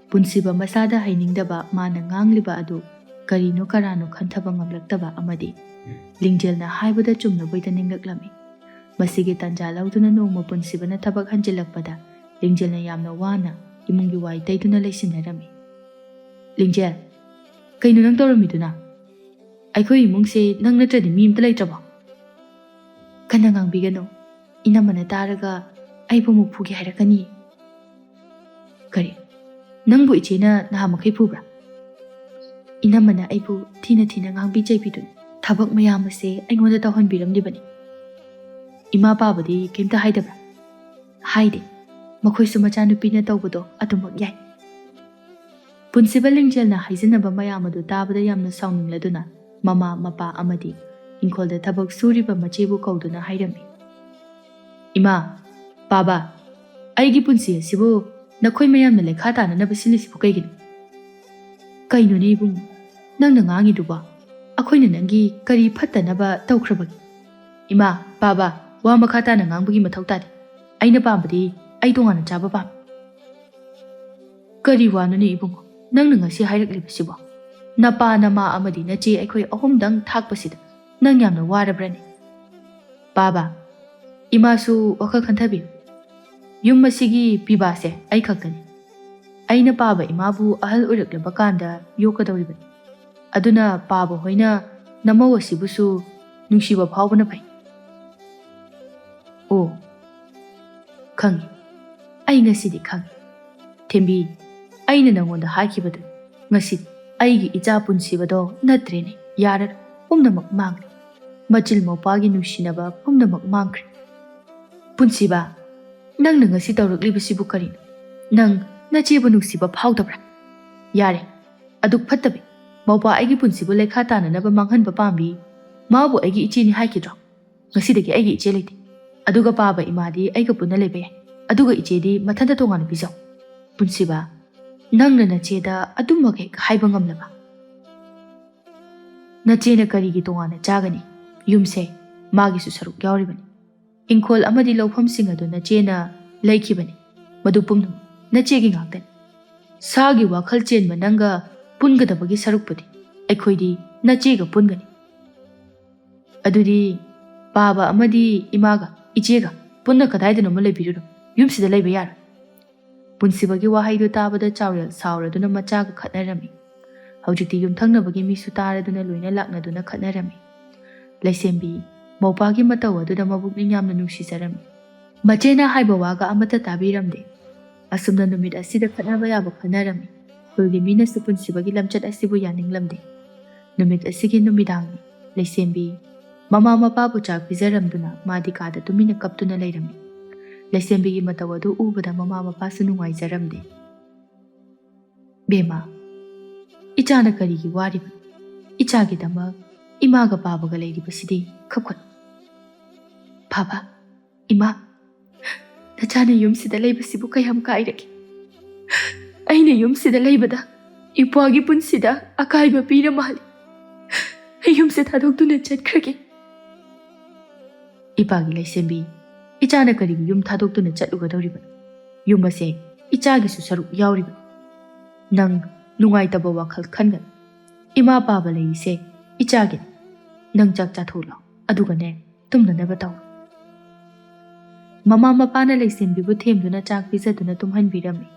ꯄꯨꯟꯁꯤꯕ ꯃꯁꯥꯗ ꯍꯩꯅꯤꯡꯗꯕ ꯃꯥꯅ ꯉꯥꯡꯂꯤꯕ ꯑꯗꯨ ꯀꯔꯤꯅꯣ ꯀꯔꯥꯅꯣ ꯈꯟꯊꯕ ꯉꯝꯂꯛꯇꯕ ꯑꯃꯗꯤ ꯂꯤꯡꯖꯦꯜꯅ ꯍꯥꯏꯕꯗ ꯆꯨꯝꯂꯕꯣꯏꯗ ꯅꯤꯡꯂꯛꯂꯝꯃꯤ꯫ ꯃꯁꯤꯒꯤ ꯇꯥꯟꯖꯥ ꯂꯧꯗꯨꯅ ꯅꯣꯡꯃ ꯄꯨꯟꯁꯤꯕꯅ ꯊꯕꯛ ꯍꯟꯖꯤꯜꯂꯛꯄꯗ ꯂꯤꯡꯖꯦꯜꯅ ꯌꯥꯝꯅ ꯋꯥꯅ ꯏꯃꯨꯡꯒꯤ ꯋꯥꯏ ꯇꯩꯗꯨꯅ ꯂꯩꯁꯤꯟꯅꯔꯝꯃꯤ꯫ "ꯂꯤꯡꯖꯦꯜ, ꯀꯩꯅꯣ ꯅꯪ ꯇꯧꯔꯝꯃꯤꯗꯨꯅ? ꯑꯩꯈꯣꯏ ꯏꯃꯨꯡꯁꯦ ꯅꯪ ꯅꯠꯇ꯭ꯔꯗꯤ ꯃꯤ ꯑꯝꯇ ꯂꯩꯇ꯭ꯔꯕꯣ?" "ꯀꯟꯅ ꯉꯥꯡꯕꯤꯒꯅꯨ, ꯏꯅꯝꯃꯅ ꯇꯥꯔꯒ ꯑꯩꯕꯨ ꯑꯃꯨꯛ ꯐꯨꯒꯦ ꯍꯥꯏꯔꯛꯀꯅꯤ꯫" "ꯀꯔꯤ? ꯅꯪꯕꯨ ꯏꯆꯦꯅ ꯅꯍꯥꯟ ꯃꯈꯩ ꯐꯨꯕ꯭ꯔꯥ?" "ꯏꯅꯝꯃꯅ ꯑꯩꯕꯨ ꯊꯤꯅ ꯊꯤꯅ ꯉꯥꯡꯕꯤ ꯆꯩꯕꯤꯗꯨꯅ ꯊꯕꯛ ꯃꯌꯥꯝ ꯑꯁꯦ ꯑꯩꯉꯣꯟꯗ ꯇꯧꯍꯟꯕꯤꯔꯝꯂꯤꯕꯅꯤ꯫ ꯏꯃꯥ ꯄꯥꯕꯗꯤ ꯀꯩꯝꯇ ꯍꯥꯏꯗꯕ꯭ꯔꯥ?" "ꯍꯥꯏꯗꯦ, ꯃꯈꯣꯏꯁꯨ ꯃꯆꯥꯅꯨꯄꯤꯅ ꯇꯧꯕꯗꯣ ꯑꯗꯨꯃꯛ ꯌꯥꯏ꯫" ꯄꯨꯟꯁꯤꯕ ꯂꯤꯡꯖꯦꯜꯅ ꯍꯥꯏꯖꯤꯟꯅꯕ ꯃꯌꯥꯝ ꯑꯗꯨ ꯇꯥꯕꯗ ꯌꯥꯝꯅ ꯁꯥꯎꯅꯤꯡꯂꯗꯨꯅ ꯃꯃꯥ, ꯃꯄꯥ ꯑꯃꯗꯤ ꯏꯪꯈꯣꯜꯗ ꯊꯕꯛ ꯁꯨꯔꯤꯕ ꯃꯆꯦꯕꯨ ꯀꯧꯗꯨꯅ ꯍꯥꯏꯔꯝꯃꯤ, "ꯏꯃꯥ, ꯄꯥꯕ, ꯑꯩꯒꯤ ꯄꯨꯟꯁꯤ ꯑꯁꯤꯕꯨ ꯅꯈꯣꯏ ꯃꯌꯥꯝꯅ ꯂꯩꯈꯥ ꯇꯥꯅꯅꯕ ꯁꯤꯜꯂꯤꯁꯤꯕꯨ ꯀꯩꯒꯤꯅꯣ? ꯀꯩꯅꯣꯅꯦ ꯏꯕꯨꯡꯉꯣ, ꯅꯪꯅ ꯉꯥꯡꯉꯤꯗꯨꯕꯣ? ꯑꯩꯈꯣꯏꯅ ꯅꯪꯒꯤ ꯀꯔꯤ ꯐꯠꯇꯅꯕ ꯇꯧꯈ꯭ꯔꯕꯒꯦ? ꯏꯃꯥ, ꯄꯥꯕ, ꯋꯥ ꯃꯈꯥ ꯇꯥꯅ ꯉꯥꯡꯕꯒꯤ ꯃꯊꯧ ꯇꯥꯗꯦ꯫ ꯑꯩꯅ ꯄꯥꯝꯕꯗꯤ ꯑꯩ ꯇꯣꯉꯥꯟꯅ ꯆꯥꯕ ꯄꯥꯝꯃꯤ꯫ ꯀꯔꯤ ꯋꯥꯅꯣꯅꯦ ꯏꯕꯨꯡꯉꯣ, ꯅꯪꯅ ꯉꯁꯤ ꯍꯥꯏꯔꯛꯂꯤꯕꯁꯤꯕꯣ? ꯅꯄꯥ, ꯅꯃꯥ ꯑꯃꯗꯤ ꯅꯆꯦ ꯑꯩꯈꯣꯏ ꯑꯍꯨꯝꯗꯪ ꯊꯥꯛꯄꯁꯤꯗ ꯅꯪ ꯌꯥꯝꯅ ꯋꯥꯔꯕ꯭ꯔꯅꯦ? ꯄꯥꯕ, ꯏꯃꯥꯁꯨ ꯋꯥꯈꯜ ꯈꯟꯊꯕꯤꯌꯨ꯫ ꯌꯨꯝ ꯑꯁꯤꯒꯤ ꯄꯤꯕꯥꯁꯦ ꯑꯩ ꯈꯛꯇꯅꯤ꯫ ꯑꯩꯅ ꯄꯥꯕ ꯏꯃꯥꯕꯨ ꯑꯍꯜ ꯑꯣꯏꯔꯛꯂꯕ ꯀꯥꯟꯗ ꯌꯣꯛꯀꯗꯧꯔꯤꯕꯅꯤ꯫ ꯑꯗꯨꯅ ꯄꯥꯕ ꯍꯣꯏꯅ ꯅꯃꯧ ꯑꯁꯤꯕꯨꯁꯨ ꯅꯨꯡꯁꯤꯕ ꯐꯥꯎꯕꯅ ꯐꯩ꯫ ꯑꯣ, ꯈꯪꯉꯤ꯫ ꯑꯩ ꯉꯁꯤꯗꯤ ꯈꯪꯉꯤ꯫ ꯊꯦꯝꯕꯤ, ꯑꯩꯅ ꯅꯉꯣꯟꯗ ꯍꯥꯏꯈꯤꯕꯗꯨ, ꯉꯁꯤꯗꯤ ꯑꯩꯒꯤ ꯏꯆꯥ ꯄꯨꯟꯁꯤꯕꯗꯣ ꯅꯠꯇ꯭ꯔꯦꯅꯦ꯫ ꯌꯥꯔꯔꯣꯏ, ꯄꯨꯝꯅꯃꯛ ꯃꯥꯡꯂꯦ꯫ ꯃꯆꯤꯜ ꯃꯧꯄꯥꯒꯤ ꯅꯨꯡꯁꯤꯅꯕ ꯄꯨꯝꯅꯃꯛ ꯃꯥꯡꯈ꯭ꯔꯦ꯫ ꯄꯨꯟꯁꯤꯕ, ꯅꯪꯅ ꯉꯁꯤ ꯇꯧꯔꯛꯂꯤꯕꯁꯤꯕꯨ ꯀꯔꯤꯅꯣ? ꯅꯪ ꯅꯆꯦꯕꯨ ꯅꯨꯡꯁꯤꯕ ꯐꯥꯎꯗꯕ꯭ꯔꯥ? ꯌꯥꯔꯦ, ꯑꯗꯨꯛ ꯐꯠꯇꯕꯤ ꯃꯧꯄꯥ ꯑꯩꯒꯤ ꯄꯨꯟꯁꯤꯕꯨ ꯂꯩꯈꯥ ꯇꯥꯅꯅꯕ ꯃꯥꯡꯍꯟꯕ ꯄꯥꯝꯕꯤ ꯃꯥꯕꯨ ꯑꯩꯒꯤ ꯏꯆꯦꯅꯤ ꯍꯥꯏꯈꯤꯗ꯭ꯔꯣ? ꯉꯁꯤꯗꯒꯤ ꯑꯩꯒꯤ ꯏꯆꯦ ꯂꯩꯇꯦ꯫ ꯑꯗꯨꯒ ꯄꯥꯕ ꯏꯃꯥꯗꯤ ꯑꯩꯒ ꯄꯨꯟꯅ ꯂꯩꯕ ꯌꯥꯏ꯫ ꯑꯗꯨꯒ ꯏꯆꯦꯗꯤ ꯃꯊꯟꯇ ꯇꯣꯉꯥꯟꯅ ꯄꯤꯖꯧ꯫ ꯄꯨꯟꯁꯤꯕ, ꯅꯪꯅ ꯅꯆꯦꯗ ꯑꯗꯨꯃꯛ ꯍꯦꯛ ꯍꯥꯏꯕ ꯉꯝꯂꯕ? ꯅꯆꯦꯅ ꯀꯔꯤꯒꯤ ꯇꯣꯉꯥꯟꯅ ꯆꯥꯒꯅꯤ? ꯌꯨꯝꯁꯦ ꯃꯥꯒꯤꯁꯨ ꯁꯔꯨꯛ ꯌꯥꯎꯔꯤꯕꯅꯤ꯫ ꯏꯪꯈꯣꯜ ꯑꯃꯗꯤ ꯂꯧꯐꯝꯁꯤꯡ ꯑꯗꯨ ꯅꯆꯦꯅ ꯂꯩꯈꯤꯕꯅꯤ꯫ ꯃꯗꯨ ꯄꯨꯝꯅꯃꯛ ꯅꯆꯦꯒꯤ ꯉꯥꯛꯇꯅꯤ꯫ ꯁꯥꯒꯤ ꯋꯥꯈꯜ ꯆꯦꯟꯕ ꯅꯪꯒ ꯄꯨꯟꯒꯗꯕꯒꯤ ꯁꯔꯨꯛꯄꯨꯗꯤ ꯑꯩꯈꯣꯏꯗꯤ ꯅꯆꯦꯒ ꯄꯨꯟꯒꯅꯤ꯫ ꯑꯗꯨꯗꯤ ꯄꯥꯕ ꯑꯃꯗꯤ ꯏꯃꯥꯒ ꯏꯆꯦꯒ ꯄꯨꯟꯅ ꯀꯗꯥꯏꯗꯅꯣꯃ ꯂꯩꯕꯤꯔꯨꯔꯣ꯫ ꯌꯨꯝꯁꯤꯗ ꯂꯩꯕ ꯌꯥꯔꯣꯏ꯫ ꯄꯨꯟꯁꯤꯕꯒꯤ ꯋꯥꯍꯩꯗꯨ ꯇꯥꯕꯗ ꯆꯥꯎꯔꯦꯜ ꯁꯥꯎꯔꯗꯨꯅ ꯃꯆꯥꯒ ꯈꯠꯅꯔꯝꯃꯤ꯫ ꯍꯧꯖꯤꯛꯇꯤ ꯌꯨꯝꯊꯪꯅꯕꯒꯤ ꯃꯤꯁꯨ ꯇꯥꯔꯗꯨꯅ ꯂꯣꯏꯅ ꯂꯥꯛꯅꯗꯨꯅ ꯈꯠꯅꯔꯝꯃꯤ꯫ ꯂꯩꯁꯦꯝꯕꯤ ꯃꯧꯄꯥꯒꯤ ꯃꯇꯧ ꯑꯗꯨꯗ ꯃꯕꯨꯛꯅꯤꯡ ꯌꯥꯝꯅ ꯅꯨꯡꯁꯤꯖꯔꯝꯃꯤ꯫ ꯃꯆꯦꯅ ꯍꯥꯏꯕ ꯋꯥꯒ ꯑꯃꯠꯇ ꯇꯥꯕꯤꯔꯝꯗꯦ꯫ ꯑꯁꯨꯝꯅ ꯅꯨꯃꯤꯠ ꯑꯁꯤꯗ ꯈꯠꯅꯕ ꯌꯥꯕ ꯈꯠꯅꯔꯝꯃꯤ꯫ ꯈꯨꯜꯒꯤ ꯃꯤꯅꯁꯨ ꯄꯨꯟꯁꯤꯕꯒꯤ ꯂꯝꯆꯠ ꯑꯁꯤꯕꯨ ꯌꯥꯅꯤꯡꯂꯝꯗꯦ꯫ ꯅꯨꯃꯤꯠ ꯑꯁꯤꯒꯤ ꯅꯨꯃꯤꯗꯥꯡꯅꯤ꯫ ꯂꯩꯁꯦꯝꯕꯤ ꯃꯃꯥ ꯃꯄꯥꯕꯨ ꯆꯥꯛ ꯄꯤꯖꯔꯝꯗꯨꯅ ꯃꯥꯗꯤ ꯀꯥꯗ ꯇꯨꯃꯤꯟꯅ ꯀꯞꯇꯨꯅ ꯂꯩꯔꯝꯃꯤ꯫ ꯂꯩꯁꯦꯝꯕꯤꯒꯤ ꯃꯇꯧ ꯑꯗꯨ ꯎꯕꯗ ꯃꯃꯥ ꯃꯄꯥꯁꯨ ꯅꯨꯡꯉꯥꯏꯖꯔꯝꯗꯦ꯫ "ꯕꯦꯝꯃ, ꯏꯆꯥꯅ ꯀꯔꯤꯒꯤ ꯋꯥꯔꯤꯕꯅꯣ? ꯏꯆꯥꯒꯤꯗꯃꯛ ꯏꯃꯥꯒ ꯄꯥꯕꯒ ꯂꯩꯔꯤꯕꯁꯤꯗꯤ ꯈꯞꯈꯠ꯫" "ꯄꯥꯕ, ꯏꯃꯥ, ꯅꯆꯥꯅ ꯌꯨꯝꯁꯤꯗ ꯂꯩꯕꯁꯤꯕꯨ ꯀꯌꯥꯝ ꯀꯥꯏꯔꯒꯦ? ꯑꯩꯅ ꯌꯨꯝꯁꯤꯗ ꯂꯩꯕꯗ ꯏꯄ꯭ꯋꯥꯒꯤ ꯄꯨꯟꯁꯤꯗ ꯑꯀꯥꯏꯕ ꯄꯤꯔ ꯃꯥꯜꯂꯤ꯫ ꯑꯩ ꯌꯨꯝꯁꯦ ꯊꯥꯗꯣꯛꯇꯨꯅ ꯆꯠꯈ꯭ꯔꯒꯦ꯫ ꯏꯄꯥꯒꯤ ꯂꯩꯁꯦꯝꯕꯤ, ꯏꯆꯥꯅ ꯀꯔꯤꯒꯤ ꯌꯨꯝ ꯊꯥꯗꯣꯛꯇꯨꯅ ꯆꯠꯂꯨꯒꯗꯧꯔꯤꯕꯅꯣ? ꯌꯨꯝ ꯑꯁꯦ ꯏꯆꯥꯒꯤꯁꯨ ꯁꯔꯨꯛ ꯌꯥꯎꯔꯤꯕꯅꯤ꯫ ꯅꯪ ꯅꯨꯡꯉꯥꯏꯇꯕ ꯋꯥꯈꯜ ꯈꯟꯒꯅꯨ꯫ ꯏꯃꯥ ꯄꯥꯕ ꯂꯩꯔꯤꯁꯦ ꯏꯆꯥꯒꯤꯅꯤ꯫ ꯅꯪ ꯆꯥꯛ ꯆꯥꯊꯣꯛꯂꯣ, ꯑꯗꯨꯒꯅꯦ, ꯇꯨꯝꯅꯅꯕ ꯇꯧ꯫ ꯃꯃꯥ ꯃꯄꯥꯅ ꯂꯩꯁꯦꯝꯕꯤꯕꯨ ꯊꯦꯝꯗꯨꯅ ꯆꯥꯛ ꯄꯤꯖꯗꯨꯅ ꯇꯨꯝꯍꯟꯕꯤꯔꯝꯃꯤ꯫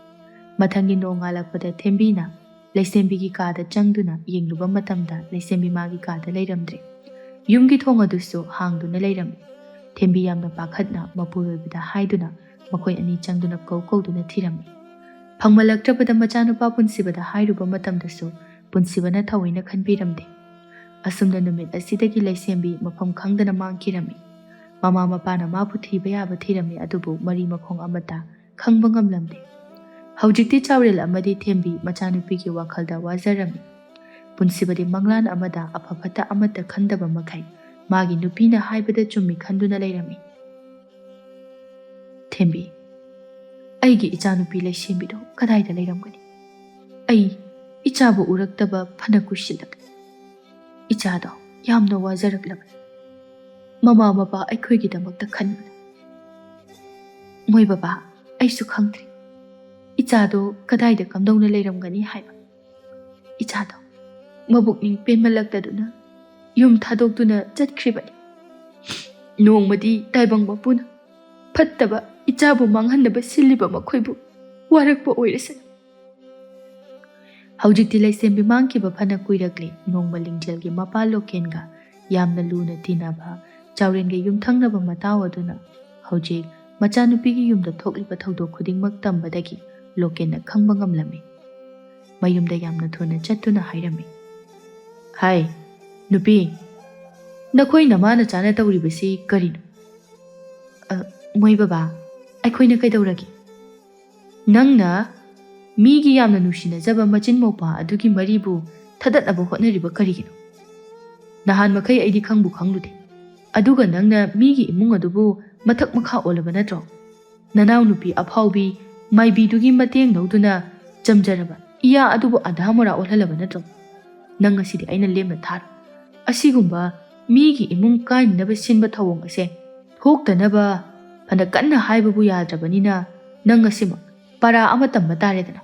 ꯃꯊꯪꯒꯤ ꯅꯣꯡꯉꯥꯜꯂꯛꯄꯗ ꯊꯦꯝꯕꯤꯅ ꯂꯩꯁꯦꯝꯕꯤꯒꯤ ꯀꯥꯗ ꯆꯪꯗꯨꯅ ꯌꯦꯡꯂꯨꯕ ꯃꯇꯝꯗ ꯂꯩꯁꯦꯝꯕꯤ ꯃꯥꯒꯤ ꯀꯥꯗ ꯂꯩꯔꯝꯗ꯭ꯔꯦ꯫ ꯌꯨꯝꯒꯤ ꯊꯣꯡ ꯑꯗꯨꯁꯨ ꯍꯥꯡꯗꯨꯅ ꯂꯩꯔꯝꯃꯤ꯫ ꯊꯦꯝꯕꯤ ꯌꯥꯝꯅ ꯄꯥꯈꯠꯅ ꯃꯄꯨꯔꯣꯏꯕꯗ ꯍꯥꯏꯗꯨꯅ ꯃꯈꯣꯏ ꯑꯅꯤ ꯆꯪꯗꯨꯅ ꯀꯧ ꯀꯧꯗꯨꯅ ꯊꯤꯔꯝꯃꯤ꯫ ꯐꯪꯃꯜꯂꯛꯇ꯭ꯔꯕꯗ ꯃꯆꯥꯅꯨꯄꯥ ꯄꯨꯟꯁꯤꯕꯗ ꯍꯥꯏꯔꯨꯕ ꯃꯇꯝꯗꯁꯨ ꯄꯨꯟꯁꯤꯕꯅ ꯊꯑꯣꯏꯅ ꯈꯟꯕꯤꯔꯝꯗꯦ꯫ ꯑꯁꯨꯝꯅ ꯅꯨꯃꯤꯠ ꯑꯁꯤꯗꯒꯤ ꯂꯩꯁꯦꯝꯕꯤ ꯃꯐꯝ ꯈꯪꯗꯅ ꯃꯥꯡꯈꯤꯔꯝꯃꯤ꯫ ꯃꯃꯥ ꯃꯄꯥꯅ ꯃꯥꯕꯨ ꯊꯤꯕ ꯌꯥꯕ ꯊꯤꯔꯝꯃꯤ, ꯑꯗꯨꯕꯨ ꯃꯔꯤ ꯃꯈꯣꯡ ꯑꯃꯠꯇ ꯈꯪꯕ ꯉꯝꯂꯝꯗꯦ꯫ ꯍꯧꯖꯤꯛꯇꯤ ꯆꯥꯎꯔꯦꯜ ꯑꯃꯗꯤ ꯊꯦꯝꯕꯤ ꯃꯆꯥꯅꯨꯄꯤꯒꯤ ꯋꯥꯈꯜꯗ ꯋꯥꯖꯔꯝꯃꯤ꯫ ꯄꯨꯟꯁꯤꯕꯗꯤ ꯃꯪꯂꯥꯟ ꯑꯃꯗ ꯑꯐ ꯐꯠꯇ ꯑꯃꯠꯇ ꯈꯟꯗꯕ ꯃꯈꯩ ꯃꯥꯒꯤ ꯅꯨꯄꯤꯅ ꯍꯥꯏꯕꯗ ꯆꯨꯝꯃꯤ ꯈꯟꯗꯨꯅ ꯂꯩꯔꯝꯃꯤ꯫ ꯊꯦꯝꯕꯤ, ꯑꯩꯒꯤ ꯏꯆꯥꯅꯨꯄꯤ ꯂꯩꯁꯦꯝꯕꯤꯗꯣ ꯀꯗꯥꯏꯗ ꯂꯩꯔꯝꯒꯅꯤ? ꯑꯩ ꯏꯆꯥꯕꯨ ꯎꯔꯛꯇꯕ ꯐꯅ ꯀꯨꯏꯁꯤꯜꯂꯛꯂꯦ꯫ ꯏꯆꯥꯗꯣ ꯌꯥꯝꯅ ꯋꯥꯖꯔꯛꯂꯕꯅꯤ꯫ ꯃꯃꯥ ꯃꯄꯥ ꯑꯩꯈꯣꯏꯒꯤꯗꯃꯛꯇ ꯈꯟꯕꯗ꯫ ꯃꯣꯏ ꯕꯕꯥ, ꯑꯩꯁꯨ ꯈꯪꯗ꯭ꯔꯤ ꯏꯆꯥꯗꯣ ꯀꯗꯥꯏꯗ ꯀꯝꯗꯧꯅ ꯂꯩꯔꯝꯒꯅꯤ ꯍꯥꯏꯕ꯫ ꯏꯆꯥꯗꯣ ꯃꯕꯨꯛꯅꯤꯡ ꯄꯦꯟꯃꯜꯂꯛꯇꯗꯨꯅ ꯌꯨꯝ ꯊꯥꯗꯣꯛꯇꯨꯅ ꯆꯠꯈ꯭ꯔꯤꯕꯅꯤ꯫ ꯅꯣꯡꯃꯗꯤ ꯇꯥꯏꯕꯪ ꯃꯄꯨꯅ ꯐꯠꯇꯕ ꯏꯆꯥꯕꯨ ꯃꯥꯡꯍꯟꯅꯕ ꯁꯤꯜꯂꯤꯕ ꯃꯈꯣꯏꯕꯨ ꯋꯥꯔꯛꯄ ꯑꯣꯏꯔꯁꯅꯨ꯫ ꯍꯧꯖꯤꯛꯇꯤ ꯂꯩꯁꯦꯝꯕꯤ ꯃꯥꯡꯈꯤꯕ ꯐꯅ ꯀꯨꯏꯔꯛꯂꯦ꯫ ꯅꯣꯡꯃ ꯂꯤꯡꯖꯦꯜꯒꯤ ꯃꯄꯥ ꯂꯣꯀꯦꯟꯒ ꯌꯥꯝꯅ ꯂꯨꯅ ꯇꯤꯟꯅꯕ ꯆꯥꯎꯔꯦꯟꯒꯤ ꯌꯨꯝꯊꯪꯅꯕ ꯃꯇꯥꯎ ꯑꯗꯨꯅ ꯍꯧꯖꯤꯛ ꯃꯆꯥꯅꯨꯄꯤꯒꯤ ꯌꯨꯝꯗ ꯊꯣꯛꯂꯤꯕ ꯊꯧꯗꯣꯛ ꯈꯨꯗꯤꯡꯃꯛ ꯇꯝꯕꯗꯒꯤ ꯂꯣꯀꯦꯟꯅ ꯈꯪꯕ ꯉꯝꯂꯝꯃꯤ꯫ ꯃꯌꯨꯝꯗ ꯌꯥꯝꯅ ꯊꯨꯅ ꯆꯠꯇꯨꯅ ꯍꯥꯏꯔꯝꯃꯤ, "ꯍꯥꯏ, ꯅꯨꯄꯤ, ꯅꯈꯣꯏ ꯅꯃꯥ ꯅꯆꯥꯅ ꯇꯧꯔꯤꯕꯁꯤ ꯀꯔꯤꯅꯣ?" "ꯑ, ꯃꯣꯏ ꯕꯕꯥ, ꯑꯩꯈꯣꯏꯅ ꯀꯩꯗꯧꯔꯒꯦ? ꯅꯪꯅ ꯃꯤꯒꯤ ꯌꯥꯝꯅ ꯅꯨꯡꯁꯤꯅꯖꯕ ꯃꯆꯤꯟ ꯃꯧꯄꯥ ꯑꯗꯨꯒꯤ ꯃꯔꯤꯕꯨ ꯊꯗꯠꯅꯕ ꯍꯣꯠꯅꯔꯤꯕ ꯀꯔꯤꯒꯤꯅꯣ? ꯅꯍꯥꯟ ꯃꯈꯩ ꯑꯩꯗꯤ ꯈꯪꯕꯨ ꯈꯪꯂꯨꯗꯦ꯫ ꯑꯗꯨꯒ ꯅꯪꯅ ꯃꯤꯒꯤ ꯏꯃꯨꯡ ꯑꯗꯨꯕꯨ ꯃꯊꯛ ꯃꯈꯥ ꯑꯣꯜꯂꯕ ꯅꯠꯇ꯭ꯔꯣ? ꯅꯅꯥꯎꯅꯨꯄꯤ ꯑꯐꯥꯎꯕꯤ ꯃꯥꯏꯕꯤꯗꯨꯒꯤ ꯃꯇꯦꯡ ꯂꯧꯗꯨꯅ ꯆꯝꯖꯔꯕ ꯏꯌꯥ ꯑꯗꯨꯕꯨ ꯑꯙꯥ ꯃꯣꯔꯥ ꯑꯣꯜꯍꯜꯂꯕ ꯅꯠꯇ꯭ꯔꯣ? ꯅꯪ ꯉꯁꯤꯗꯤ ꯑꯩꯅ ꯂꯦꯝꯅ ꯊꯥꯔꯣꯏ꯫ ꯑꯁꯤꯒꯨꯝꯕ ꯃꯤꯒꯤ ꯏꯃꯨꯡ ꯀꯥꯏꯅꯅꯕ ꯁꯤꯟꯕ ꯊꯧꯑꯣꯡ ꯑꯁꯦ ꯊꯣꯛꯇꯅꯕ ꯐꯅ ꯀꯟꯅ ꯍꯥꯏꯕꯕꯨ ꯌꯥꯗ꯭ꯔꯕꯅꯤꯅ, ꯅꯪ ꯉꯁꯤꯃꯛ ꯄꯔꯥ ꯑꯃ ꯇꯝꯕ ꯇꯥꯔꯦꯗꯅ꯫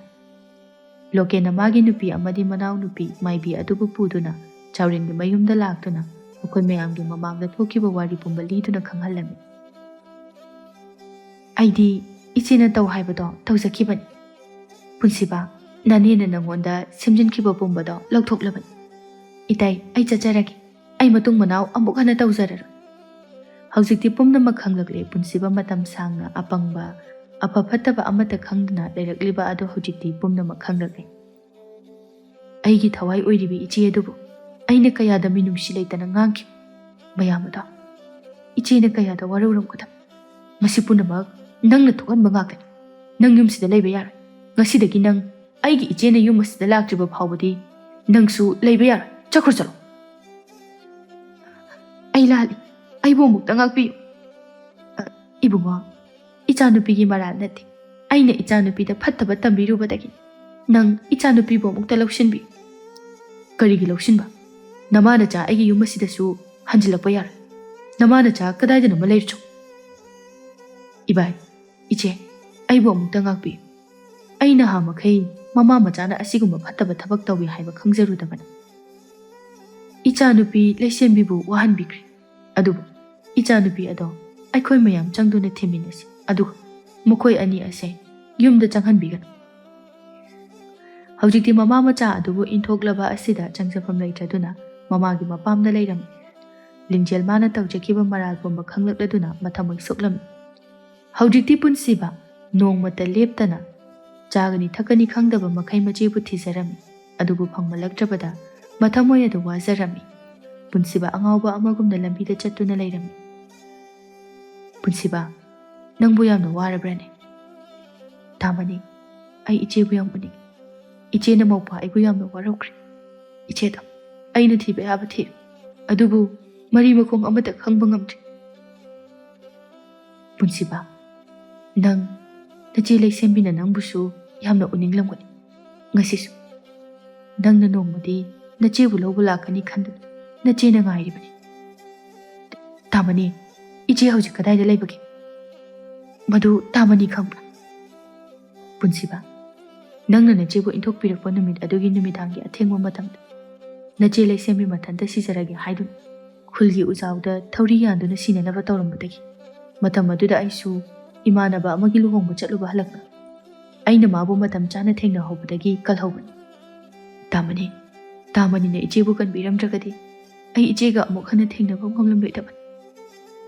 ꯂꯣꯀꯦꯟꯅ ꯃꯥꯒꯤ ꯅꯨꯄꯤ ꯑꯃꯗꯤ ꯃꯅꯥꯎꯅꯨꯄꯤ ꯃꯥꯏꯕꯤ ꯑꯗꯨꯕꯨ ꯄꯨꯗꯨꯅ ꯆꯥꯎꯔꯦꯟꯒꯤ ꯃꯌꯨꯝꯗ ꯂꯥꯛꯇꯨꯅ ꯃꯈꯣꯏ ꯃꯌꯥꯝꯒꯤ ꯃꯃꯥꯡꯗ ꯊꯣꯛꯈꯤꯕ ꯋꯥꯔꯤ ꯄꯨꯝꯕ ꯂꯤꯗꯨꯅ ꯈꯪꯍꯜꯂꯝꯃꯤ꯫ "ꯑꯩꯗꯤ ꯏꯆꯦꯅ ꯇꯧ ꯍꯥꯏꯕꯗꯣ ꯇꯧꯖꯈꯤꯕꯅꯤ꯫ ꯄꯨꯟꯁꯤꯕ, ꯅꯅꯦꯅ ꯅꯪꯉꯣꯟꯗ ꯁꯦꯝꯖꯤꯟꯈꯤꯕ ꯄꯨꯝꯕꯗꯣ ꯂꯧꯊꯣꯛꯂꯕꯅꯤ꯫ ꯏꯇꯩ, ꯑꯩ ꯆꯠꯆꯔꯒꯦ꯫ ꯑꯩ ꯃꯇꯨꯡ ꯃꯅꯥꯎ ꯑꯃꯨꯛ ꯍꯟꯅ ꯇꯧꯖꯔꯔꯣꯏ꯫ ꯍꯧꯖꯤꯛꯇꯤ ꯄꯨꯝꯅꯃꯛ ꯈꯪꯂꯛꯂꯦ꯫ ꯄꯨꯟꯁꯤꯕ ꯃꯇꯝ ꯁꯥꯡꯅ ꯑꯄꯪꯕ, ꯑꯐ ꯐꯠꯇꯕ ꯑꯃꯠꯇ ꯈꯪꯗꯅ ꯂꯩꯔꯛꯂꯤꯕ ꯑꯗꯨ ꯍꯧꯖꯤꯛꯇꯤ ꯄꯨꯝꯅꯃꯛ ꯈꯪꯂꯛꯂꯦ꯫ ꯑꯩꯒꯤ ꯊꯋꯥꯏ ꯑꯣꯏꯔꯤꯕ ꯏꯆꯦ ꯑꯗꯨꯕꯨ ꯑꯩꯅ ꯀꯌꯥꯗ ꯃꯤꯅꯨꯡꯁꯤ ꯂꯩꯇꯅ ꯉꯥꯡꯈꯤ꯫ ꯃꯌꯥꯝ ꯑꯗꯣ ꯏꯆꯦꯅ ꯀꯌꯥꯗ ꯋꯥꯔꯧꯔꯝꯒꯗꯕ꯫ ꯃꯁꯤ ꯄꯨꯝꯅꯃꯛ ꯅꯪꯅ ꯊꯣꯛꯍꯟꯕ ꯉꯥꯛꯇꯅꯤ꯫ ꯅꯪ ꯌꯨꯝꯁꯤꯗ ꯂꯩꯕ ꯌꯥꯔꯣꯏ꯫ ꯉꯁꯤꯗꯒꯤ ꯅꯪ ꯑꯩꯒꯤ ꯏꯆꯦꯅ ꯌꯨꯝ ꯑꯁꯤꯗ ꯂꯥꯛꯇ꯭ꯔꯤꯕ ꯐꯥꯎꯕꯗꯤ ꯅꯪꯁꯨ ꯂꯩꯕ ꯌꯥꯔꯣꯏ꯫ ꯆꯠꯈ꯭ꯔꯣ, ꯆꯠꯂꯣ꯫" "ꯑꯩ ꯂꯥꯜꯂꯤ꯫ ꯑꯩꯕꯨ ꯑꯃꯨꯛꯇ ꯉꯥꯛꯄꯤꯌꯨ꯫" "ꯑ, ꯏꯕꯨꯡꯉꯣ, ꯏꯆꯥꯅꯨꯄꯤꯒꯤ ꯃꯔꯥꯜ ꯅꯠꯇꯦ꯫ ꯑꯩꯅ ꯏꯆꯥꯅꯨꯄꯤꯗ ꯐꯠꯇꯕ ꯇꯝꯕꯤꯔꯨꯕꯗꯒꯤ ꯅꯪ ꯏꯆꯥꯅꯨꯄꯤꯕꯨ ꯑꯃꯨꯛꯇ ꯂꯧꯁꯤꯟꯕꯤꯌꯨ꯫" "ꯀꯔꯤꯒꯤ ꯂꯧꯁꯤꯟꯕ? ꯅꯃꯥ ꯅꯆꯥ ꯑꯩꯒꯤ ꯌꯨꯝ ꯑꯁꯤꯗꯁꯨ ꯍꯟꯖꯤꯜꯂꯛꯄ ꯌꯥꯔꯣꯏ꯫ ꯅꯃꯥ ꯅꯆꯥ ꯀꯗꯥꯏꯗꯅꯣꯃ ꯂꯩꯔꯨꯆꯣ꯫" "ꯏꯕꯥꯏ, ꯏꯆꯦ, ꯑꯩꯕꯨ ꯑꯃꯨꯛꯇ ꯉꯥꯛꯄꯤꯌꯨ꯫ ꯑꯩ ꯅꯍꯥ ꯃꯈꯩ ꯃꯃꯥ ꯃꯆꯥꯅ ꯑꯁꯤꯒꯨꯝꯕ ꯐꯠꯇꯕ ꯊꯕꯛ ꯇꯧꯏ ꯍꯥꯏꯕ ꯈꯪꯖꯔꯨꯗꯕꯅꯤ꯫ ꯏꯆꯥꯅꯨꯄꯤ ꯂꯩꯁꯦꯝꯕꯤꯕꯨ ꯋꯥꯍꯟꯕꯤꯈ꯭ꯔꯦ꯫ ꯑꯗꯨꯕꯨ ꯏꯆꯥꯅꯨꯄꯤ ꯑꯗꯣ ꯑꯩꯈꯣꯏ ꯃꯌꯥꯝ ꯆꯪꯗꯨꯅ ꯊꯤꯃꯤꯟꯅꯁꯤ꯫ ꯑꯗꯨꯒ ꯃꯈꯣꯏ ꯑꯅꯤ ꯑꯁꯦ ꯌꯨꯝꯗ ꯆꯪꯍꯟꯕꯤꯒꯅꯨ꯫" ꯍꯧꯖꯤꯛꯇꯤ ꯃꯃꯥ ꯃꯆꯥ ꯑꯗꯨꯕꯨ ꯏꯟꯊꯣꯛꯂꯕ ꯑꯁꯤꯗ ꯆꯪꯖꯐꯝ ꯂꯩꯇ꯭ꯔꯗꯨꯅ ꯃꯃꯥꯒꯤ ꯃꯄꯥꯝꯗ ꯂꯩꯔꯝꯃꯤ꯫ ꯂꯤꯡꯖꯦꯜ ꯃꯥꯅ ꯇꯧꯖꯈꯤꯕ ꯃꯔꯥꯜ ꯄꯨꯝꯕ ꯈꯪꯂꯛꯂꯗꯨꯅ ꯃꯊꯃꯣꯏ ꯁꯣꯛꯂꯝꯃꯤ꯫ ꯍꯧꯖꯤꯛꯇꯤ ꯄꯨꯟꯁꯤꯕ ꯅꯣꯡꯃꯇ ꯂꯦꯞꯇꯅ ꯆꯥꯒꯅꯤ ꯊꯛꯀꯅꯤ ꯈꯪꯗꯕ ꯃꯈꯩ ꯃꯆꯦꯕꯨ ꯊꯤꯖꯔꯝꯃꯤ꯫ ꯑꯗꯨꯕꯨ ꯐꯪꯃꯜꯂꯛꯇ꯭ꯔꯕꯗ ꯃꯊꯃꯣꯏ ꯑꯗꯨ ꯋꯥꯖꯔꯝꯃꯤ꯫ ꯄꯨꯟꯁꯤꯕ ꯑꯉꯥꯎꯕ ꯑꯃꯒꯨꯝꯅ ꯂꯝꯕꯤꯗ ꯆꯠꯇꯨꯅ ꯂꯩꯔꯝꯃꯤ꯫ "ꯄꯨꯟꯁꯤꯕ, ꯅꯪꯕꯨ ꯌꯥꯝꯅ ꯋꯥꯔꯕ꯭ꯔꯅꯦ?" "ꯇꯥꯃꯅꯤ, ꯑꯩ ꯏꯆꯦꯕꯨ ꯌꯥꯝ ꯎꯅꯤꯡꯏ꯫ ꯏꯆꯦꯅ ꯃꯧꯄꯥ ꯑꯩꯕꯨ ꯌꯥꯝꯅ ꯋꯥꯔꯧꯈ꯭ꯔꯦ꯫ ꯏꯆꯦꯗꯣ ꯑꯩꯅ ꯊꯤꯕ ꯌꯥꯕ ꯊꯤꯔꯦ, ꯑꯗꯨꯕꯨ ꯃꯔꯤ ꯃꯈꯣꯡ ꯑꯃꯠꯇ ꯈꯪꯕ ꯉꯝꯗ꯭ꯔꯦ꯫" "ꯄꯨꯟꯁꯤꯕ, ꯅꯪ ꯅꯆꯦ ꯂꯩꯁꯦꯝꯕꯤꯅ ꯅꯪꯕꯨꯁꯨ ꯌꯥꯝꯅ ꯎꯅꯤꯡꯂꯝꯒꯅꯤ꯫ ꯉꯁꯤꯁꯨ ꯅꯪꯅ ꯅꯣꯡꯃꯗꯤ ꯅꯆꯦꯕꯨ ꯂꯧꯕ ꯂꯥꯛꯀꯅꯤ ꯈꯟꯗꯨꯅ ꯅꯆꯦꯅ ꯉꯥꯏꯔꯤꯕꯅꯤ꯫ ꯇꯥꯃꯅꯤ, ꯏꯆꯦ ꯍꯧꯖꯤꯛ ꯀꯗꯥꯏꯗ ꯂꯩꯕꯒꯦ? ꯃꯗꯨ ꯇꯥꯃꯅꯤ ꯈꯪꯕ꯭ꯔꯥ? ꯄꯨꯟꯁꯤꯕ, ꯅꯪꯅ ꯅꯆꯦꯕꯨ ꯏꯟꯊꯣꯛꯄꯤꯔꯛꯄ ꯅꯨꯃꯤꯠ ꯑꯗꯨꯒꯤ ꯅꯨꯃꯤꯗꯥꯡꯒꯤ ꯑꯊꯦꯡꯕ ꯃꯇꯝꯗ ꯅꯆꯦ ꯂꯩꯁꯦꯝꯕꯤ ꯃꯊꯟꯇ ꯁꯤꯖꯔꯒꯦ ꯍꯥꯏꯗꯨꯅ ꯈꯨꯜꯒꯤ ꯎꯖꯥꯎꯗ ꯊꯧꯔꯤ ꯌꯥꯟꯗꯨꯅ ꯁꯤꯅꯅꯕ ꯇꯧꯔꯝꯕꯗꯒꯤ, ꯃꯇꯝ ꯑꯗꯨꯗ ꯑꯩꯁꯨ ꯏꯃꯥꯟꯅꯕ ꯑꯃꯒꯤ ꯂꯨꯍꯣꯡꯕ ꯆꯠꯂꯨꯕ ꯍꯜꯂꯛꯄ꯫ ꯑꯩꯅ ꯃꯥꯕꯨ ꯃꯇꯝ ꯆꯥꯅ ꯊꯦꯡꯅꯍꯧꯕꯗꯒꯤ ꯀꯜꯍꯧꯕꯅꯤ꯫ ꯇꯥꯃꯅꯤ, ꯇꯥꯃꯅꯤꯅ ꯏꯆꯦꯕꯨ ꯀꯟꯕꯤꯔꯝꯗ꯭ꯔꯒꯗꯤ ꯑꯩ ꯏꯆꯦꯒ ꯑꯃꯨꯛ ꯍꯟꯅ ꯊꯦꯡꯅꯕ ꯉꯝꯂꯝꯂꯣꯏꯗꯕꯅꯤ꯫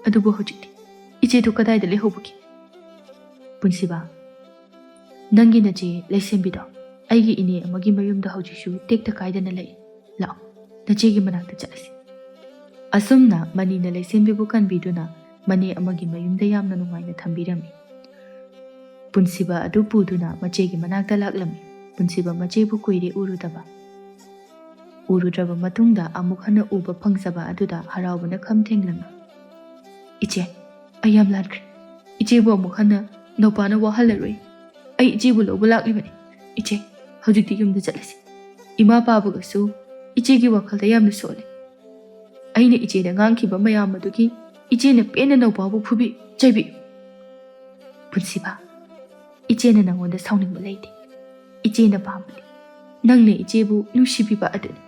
ꯑꯗꯨꯕꯨ ꯍꯧꯖꯤꯛꯇꯤ ꯏꯆꯦꯗꯨ ꯀꯗꯥꯏꯗ ꯂꯩꯍꯧꯕꯒꯦ? ꯄꯨꯟꯁꯤꯕ, ꯅꯪꯒꯤ ꯅꯆꯦ ꯂꯩꯁꯦꯝꯕꯤꯗꯣ ꯑꯩꯒꯤ ꯏꯅꯦ ꯑꯃꯒꯤ ꯃꯌꯨꯝꯗ ꯍꯧꯖꯤꯛꯁꯨ ꯇꯦꯛꯇ ꯀꯥꯏꯗꯅ ꯂꯩ꯫ ꯂꯥꯛꯑꯣ, ꯅꯆꯦꯒꯤ ꯃꯅꯥꯛꯇ ꯆꯠꯂꯁꯤ꯫ ꯑꯁꯨꯝꯅ ꯃꯅꯤꯅ ꯂꯩꯁꯦꯝꯕꯤꯕꯨ ꯀꯟꯕꯤꯗꯨꯅ ꯃꯅꯦ ꯑꯃꯒꯤ ꯃꯌꯨꯝꯗ ꯌꯥꯝꯅ ꯅꯨꯡꯉꯥꯏꯅ ꯊꯝꯕꯤꯔꯝꯃꯤ꯫ ꯄꯨꯟꯁꯤꯕ ꯑꯗꯨ ꯄꯨꯗꯨꯅ ꯃꯆꯦꯒꯤ ꯃꯅꯥꯛꯇ ꯂꯥꯛꯂꯝꯃꯤ꯫ ꯄꯨꯟꯁꯤꯕ ꯃꯆꯦꯕꯨ ꯀꯨꯏꯔꯦ ꯎꯔꯨꯗꯕ꯫ ꯎꯔꯨꯗ꯭ꯔꯕ ꯃꯇꯨꯡꯗ ꯑꯃꯨꯛ ꯍꯟꯅ ꯎꯕ ꯐꯪꯖꯕ ꯑꯗꯨꯗ ꯍꯔꯥꯎꯕꯅ ꯈꯝ ꯊꯦꯡꯂꯝꯃꯤ꯫ "ꯏꯆꯦ, ꯑꯩ ꯌꯥꯝ ꯂꯥꯟꯈ꯭ꯔꯦ꯫ ꯏꯆꯦꯕꯨ ꯑꯃꯨꯛ ꯍꯟꯅ ꯅꯧꯄꯥꯅ ꯋꯥꯍꯜꯂꯔꯣꯏ꯫ ꯑꯩ ꯏꯆꯦꯕꯨ ꯂꯧꯕ ꯂꯥꯛꯂꯤꯕꯅꯤ꯫ ꯏꯆꯦ, ꯍꯧꯖꯤꯛꯇꯤ ꯌꯨꯝꯗ ꯆꯠꯂꯁꯤ꯫ ꯏꯃꯥ ꯄꯥꯕꯒꯁꯨ ꯏꯆꯦꯒꯤ ꯋꯥꯈꯜꯗ ꯌꯥꯝꯅ ꯁꯣꯜꯂꯤ꯫ ꯑꯩꯅ ꯏꯆꯦꯗ ꯉꯥꯡꯈꯤꯕ ꯃꯌꯥꯝ ꯑꯗꯨꯒꯤ ꯏꯆꯦꯅ ꯄꯦꯟꯅ ꯅꯧꯄꯥꯕꯨ ꯐꯨꯕꯤ ꯆꯩꯕꯤ꯫ ꯄꯨꯟꯁꯤꯕ, ꯏꯆꯦꯅ ꯅꯪꯉꯣꯟꯗ ꯁꯥꯎꯅꯤꯡꯕ ꯂꯩꯇꯦ꯫ ꯏꯆꯦꯅ ꯄꯥꯝꯕꯗꯤ ꯅꯪꯅ ꯏꯆꯦꯕꯨ ꯅꯨꯡꯁꯤꯕꯤꯕ ꯑꯗꯨꯅꯤ꯫